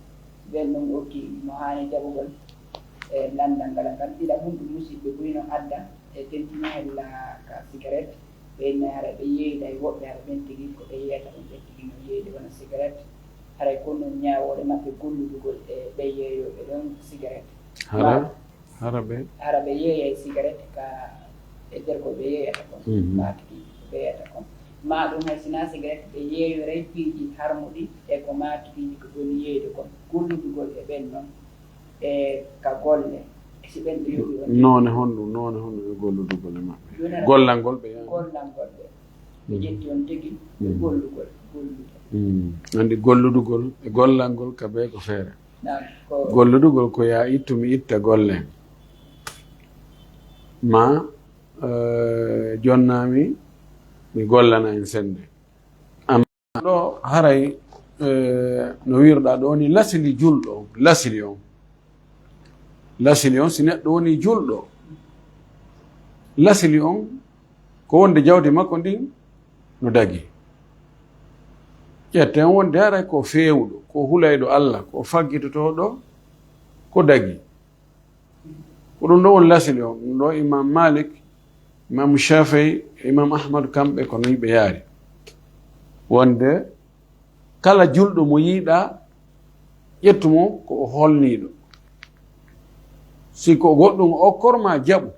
Ɓen ɗum okki mo haani jaɓugol e lanndal ngal. Ngal ɗiɗaɓum ɗum musiɓɓe buy no adda e tentina hella ka sigaret. Ɓe inna haray ɓe yeeyday woɓɓe, hara ɓen tigi ko ɓe yeeyata ɗum ɓen tigi no yeeyde wona sigaret. Haray ko non ñaawooɗe maɓɓe golludugol e ɓe yeeyooɓe ɗon sigaret. Hara? Hara ɓe? Hara ɓe yeeyay sigaret ka e nder ko ɓe yeeyata kon, mhm, maa tigi ko ɓe yeeyata kon. Maa ɗum hay sinaa sigaret, ɓe yeeyoray piiji harmuɗi e ko maa tigi ko ɓuri yeeyde kon. Golludugol e ɓen non, e ka golle, e si ɓen ɓe yowi on. Noone honɗum, noone honɗum e golludugol e maɓɓe? Jooni hara gollangol ɓe yaani? Gollangol ɓe. Ɓe, mm, ƴetti on tigi, ɓe, mm, gollugol, gollude. Mm. Anndi golludugol e gollangol ka bee ko feere. Naam, ko golludugol ko yaa ittu mi itta golle. Ma, eh, jonnaa mi, mi gollana en sennde. Amma ɗo haray, eh, no wi'irɗaa ɗo ni lasili julɗo on, lasili on. Lasili on, si neɗɗo woni julɗo, lasili on ko wonde jawdi makko ndin no dagi. Ƴetten wonde haray ko feewuɗo, ko hulayɗo Alla, ko faggitotooɗo ko dagi. Ko ɗum ɗo woni lasili on. Ɗum ɗo Imam Malik, Imam Shafii, Imam Ahmad, kamɓe ko nii ɓe yaari. Wonde kala julɗo mo yiiɗaa, ƴettu mo ko o holniiɗo. Si ko goɗɗum o okkor ma, jaɓu.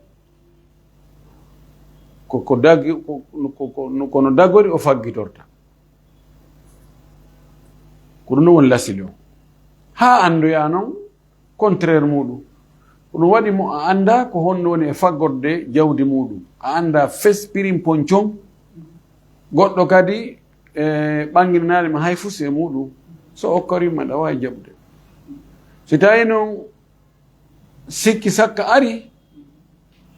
Ko, ko dagi, ko, ko, ko, kono dagori o faggitorta. Ko ɗum ɗo woni lasili on. Haa anndoyaa non contraire muuɗum. Ko ɗum waɗi mo a anndaa ko honno woni e faggorde jawdi muuɗum. A anndaa fes pirin poncon. Goɗɗo kadi, e, ɓannginanaali ma hay fus e muuɗum. So okkorii ma, ɗa waawi jaɓude. Si tawii non sikki sakka ari,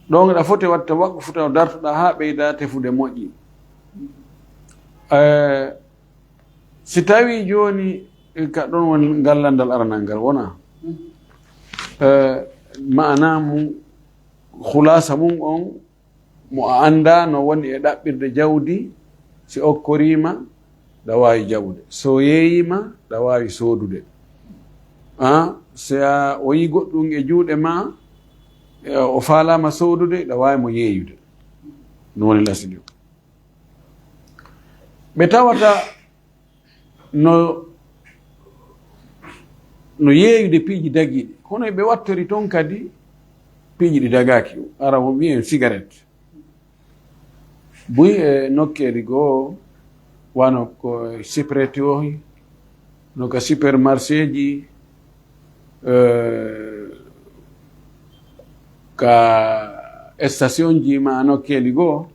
ɗon ɗa foti watta waqqfu taw dartoɗaa haa ɓeydaa tefude moƴƴi. Eh, si tawii jooni, eh, ka ɗon woni ngal lanndal aranal ngal wona. Eh, maana mum, khulaasa mum on, mo a anndaa no woni e ɗaɓɓirde jawdi, si okkorii ma, ɗa waawi jaɓude. So yeeyii ma, ɗa waawi soodude. Ah, si a, o yii goɗɗum e juuɗe ma, e, o faalaama soodude, ɗa waawi mo yeeyude. Ɗum woni lasili o. Ɓe tawata no, no yeeyude piiji dagiiɗi. Kono ɓe wattori toon kadi piiji ɗi dagaaki. Ara o mbiyen sigaret. Buy e nokkeeli goo, wano ko sipreti o, no ka supermarchéji, eh, ka stationji ma nokkeeli goo,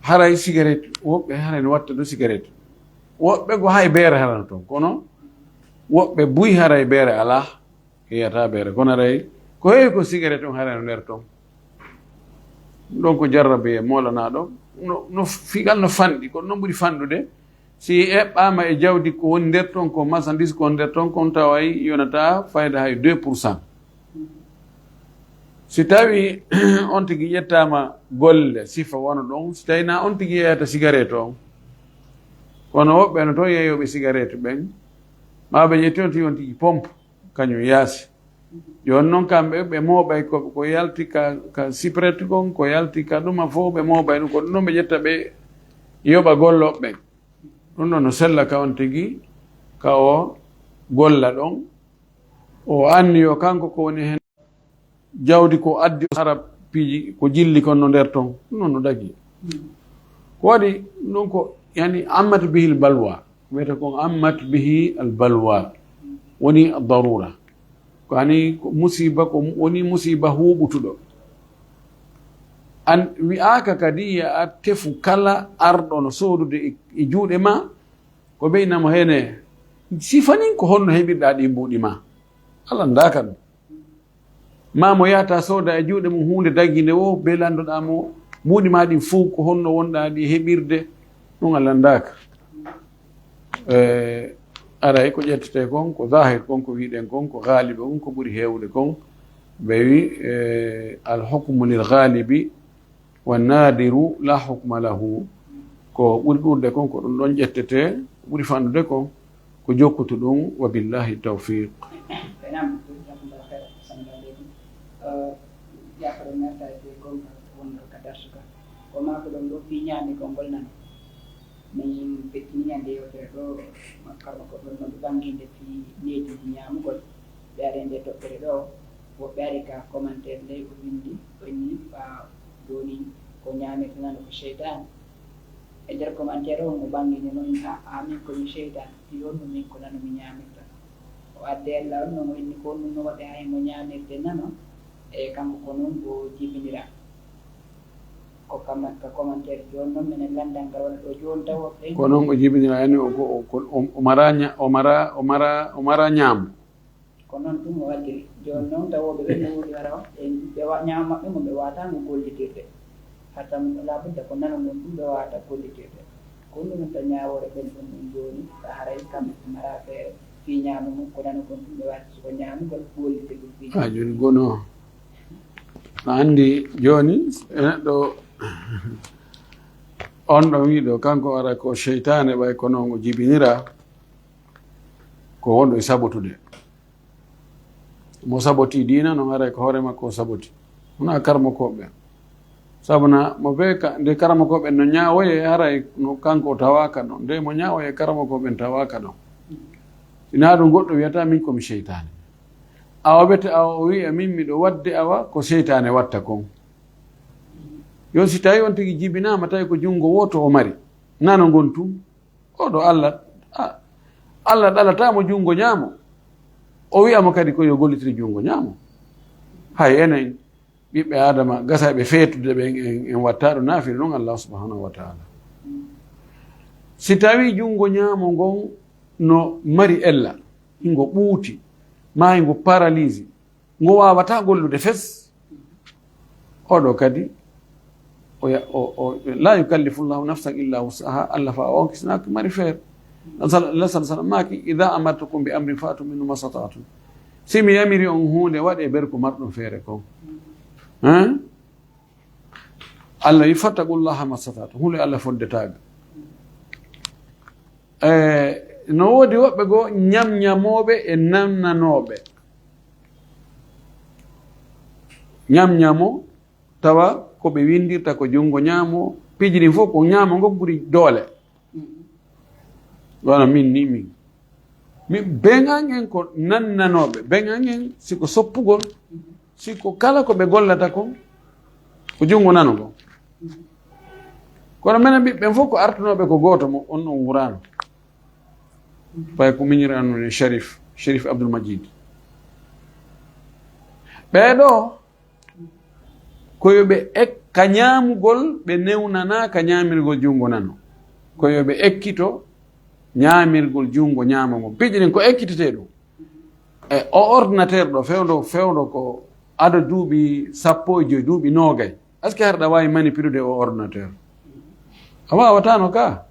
haray sigaret, woɓɓe haray no watta ɗo sigaret. Woɓɓe go hay beere harano toon, kono woɓɓe buy haray beere alaa, yiyata beere. Kono haray ko heewi ko sigaret on haray no nder toon. Ɗum ɗon ko jarrabe e moolanaa ɗo. No, no figal no fanɗi, kono noon ɓuri fanɗude. Si eɓɓaama e jawdi ko woni nder toon, ko marchandise ko woni nder toon, kon taway yonataa fayda hay deux pour cent. Si tawii on tigi ƴettaama golle sifa wano ɗon, si tawii na on tigi yeeyata sigaret on, kono woɓɓe no toon yeeyooɓe sigaret ɓen, maa ɓe ƴetti on tigi, on tigi pompe, kañum yaasi. Jooni noon kamɓe ɓe mooɓay ko, ko yalti ka, ka sipret kon, ko yalti ka ɗuma fof ɓe mooɓay ɗum, ko ɗum ɗon ɓe ƴetta ɓe yoɓa gollooɓe ɓen. Ɗum ɗon no sella ka on tigi, ka o golla ɗon. O anniyo kanko ko woni heen jawdi ko addi o sara piiji ko jilli kon no nder ton. Ɗum ɗon no dagi. Ko waɗi ɗum ko yani ammat bihil balwa. Wiyata kon ammat bihi al balwa. Woni darura. Ko hani ko musiba, ko woni musiba huuɓutuɗo. An wi'aaka kadi ya a tefu kala arɗo no soodude e, e juuɗe ma, ko ɓeynamo hene. Sifanin ko honno heɓirɗa ɗi mbuuɗi ma. Alla ndaaka ɗum. Ma mo yahata sooda e juuɗe mum huunde dagiinde wo, be landoɗa mo, mbuuɗi ma ɗin fof ko honno wonɗa ɗi heɓirde, ɗum Alla ndaaka. E, aray ko ƴettete kon, ko zahir kon, ko wiɗen kon, ko gaaliba kon, ko ɓuri heewde kon. Ɓe wi, e, al hukmu lil gaalibi, wa nadiru la hukma lahu. Ko ɓuri ɗuuɗde kon, ko ɗum ɗon ƴettetee, ko ɓuri fanɗude kon, ko jokkutu ɗum, wa billahi tawfiq. Enam, jazakumullahu khairan, assalamu alaikum. Eh, jafare merta e gonga wonɗo ka darsuka. Ko maa ko ɗon ɗo fii ñaami konngol nan. Min fettini ñande yewtere ɗo, karma ko ɗon ɗon ɓanginde fii needi ñaamugol. Ɓe ari nde toɓɓere ɗo, woɓɓe ari ka commentaire ley o windi, o inni, "Ɓaa jooni ko ñaamirta nano ko seytaane." E nder commentaire o, mo ɓangini noon, "A, amin ko mi seytaane, fii honno min ko nano mi ñaamirta?" O addi ella on noon, o inni ko honɗum no waɗi hay mo ñaamirde nano, e kanko ko noon o jibinira. Ko kama-, ka commentaire jooni noon, minen lanndal ngal wona ɗo jooni taw woɓɓe. Ko noon o jibinira, yani o, o, o, o, o mara ña-, o mara, o mara, o mara ñaam. Ko noon tun o waɗiri. Jooni noon, tawooɓe ɓen no woodi hara, ɓe, ɓe wa-, ñaama maɓɓe ngon ɓe waawata ngo gollitirde. Hatta labudda ko nano ngon tun ɓe waawata gollitirde. Ko ɗum wonta ñaawoore ɓen ɗon ɗum jooni, ka haray kamɓe ɓe mara feere fii ñaamu ngon, ko nano kon tun ɓe waawata, so ko ñaamugol gollitirgol fii. A jooni gono. A anndi jooni, e neɗɗo on ɗon wi'uɗo, kanko ara ko seytaane, ɓay ko noon o jibinira, ko wonɗo e sabotude. Mo saboti diina, no haray ko hoore makko o saboti. Wona karamokooɓe. Sabu na mo be ka, nde karamokooɓe no ñaawoye, haray no kanko o tawaaka ɗon. Nde mo ñaawoye, karamokooɓe tawaaka ɗon. Ina ɗum goɗɗo wiyata, "Min ko mi seytaane." Awa bete awa o wi'a, "Min miɗo waɗde awa ko seytaane watta kon." Yo si tawi on tigi jibinaama, tawi ko junngo wooto o mari. Nano ngon tun. Oɗo Allah, a, Allah ɗalata mo junngo ñaamo. O wi'a mo kadi ko yo gollitir junngo ñaamo. Hay enen ɓiɓɓe Aadama, gasa ɓe feetude ɓen, en, en watta ɗo naafiri non Allah subhanahu wa ta'ala. Si tawi junngo ñaamo ngon no mari ella, hingo ɓuuti, maa hingo paralysé, ngo waawata gollude fes, oɗo kadi, o ya-, o, o, la yukallifu llahu nafsan illa wus'aha, Allah fa o on kisnaaki mari feere. Allah sal-, Allah sal-, sal-, maaki, "Idha amartukum bi amrin fa'tu minhu mastata'tum." Si mi yamiri on huunde, waɗe ber ko marɗon feere kon. Hein? Allah wi, "Fattaqullaha mastata'tum." Hule Allah foddetaaga. E, no woodi woɓɓe goo ñamñamooɓe e nannanooɓe. Ñamñamo, tawa ko ɓe windirta ko junngo ñaamo, piiji ɗin fof ko ñaamo ngo ɓuri doole. Wano min ni min. Min, ɓen an en ko nannanooɓe, ɓen an en si ko soppugol, si ko kala ko ɓe gollata kon, ko junngo nano ngon. Kono menen ɓiɓɓen fof ko artunooɓe ko gooto mo, on ɗon wuraano. Ɓay ko miñiraano ni Sharif, Sharif Abdul Majid. Ɓee ɗoo, ko yo ɓe ek-, ka ñaamugol, ɓe newnanaa ka ñaamirgol junngo nano. Ko yo ɓe ekkito ñaamirgol junngo ñaamo ngon. Piiji ɗin ko ekkitetee ɗum. E o ordinateur ɗo, fewndo, fewndo ko ado duuɓi sappo e joy, duuɓi noogay. Est-ce que hara ɗa waawi manipuler o ordinateur? A waawataano ka.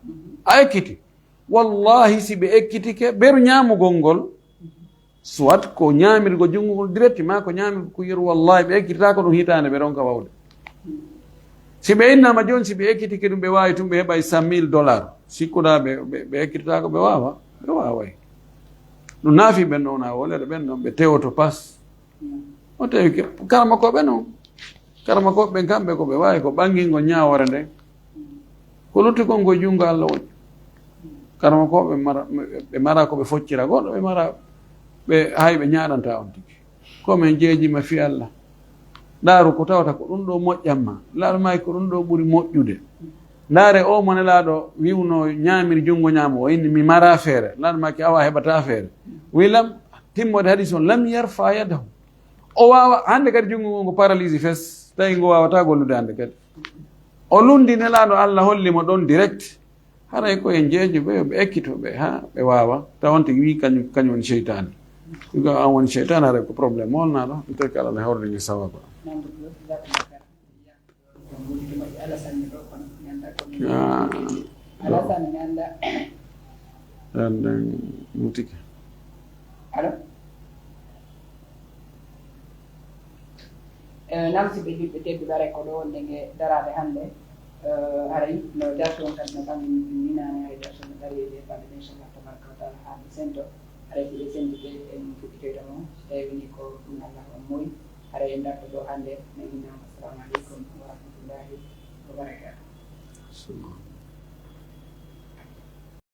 A ekkiti. Wallahi, si ɓe ekkitike, beru ñaamugol ngol, soit ko ñaamirgo junngo ngol direct, maa ko ñaamirgo ko yeru, wallahi, ɓe ekkitata ko ɗum hitaande, ɓe ronka wawde. Si ɓe innama jooni, si ɓe ekkitike ɗum, ɓe waawi tun, ɓe heɓay cent mille dollars. Sikkuɗaa ɓe, ɓe, ɓe ekkitata ko ɓe waawa? Ɓe waaway. Ɗum naafi ɓen ɗon, na wolere ɓen ɗon, ɓe tewoto pas. O tawi ke-, karamakooɓe non. Karamakooɓe ɓen kamɓe ko ɓe waawi ko ɓanngingol ñaawoore nden. Ko lutti kon ko junngo Allah woni. Karamakooɓe mara, ɓe mara ko ɓe foccira goɗɗo, ɓe mara ɓe hay ɓe ñaaɗanta on tigi. Ko men jeejima fii Allah. Ndaaru ko tawata ko ɗum ɗo moƴƴan ma. Laaɗo maaki ko ɗum ɗo ɓuri moƴƴude. Ndaare o mo Nelaaɗo wi'uno ñaamir junngo ñaamo, o inni mi mara feere. Laaɗo maaki awa heɓata feere. Wi lam, timmoode hadis on, lam yarfa yadahu. O waawa, hannde kadi junngo ngon ko paralysé fes, tawi ngo waawata gollude hannde kadi. O lundi Nelaaɗo, Allah holli mo ɗon direct. Haray ko en jeejo ɓe, yo ɓe ekkito ɓe, haa ɓe waawa. Tawa on tigi wi kañum, kañum woni seytaane. Ɗum ko an woni seytaane, haray ko problème molnaɗo. Ɗum tawi ko Allah hewre nge sawaaba. Ah. Alasan mi anndaa. Ɗan, ɗan mutike. Alo? Eh, nam si ɓe julɓe tedduɓe, aray ko ɗo wonde nge daraade hannde. Eh, haray no darto on kadi no ɓangi ninaani, haray darto no daroyde e balɗe ɗe, inchallah tabaraka wa taala, haa nde sento. Haray ko ɗe sentite en fuɗɗitoyta mo, so tawi woni ko ɗum Allah on moyi. Haray en darto ɗo hannde, no innama. Assalamu aleykum wa rahmatullahi wa barakatuh.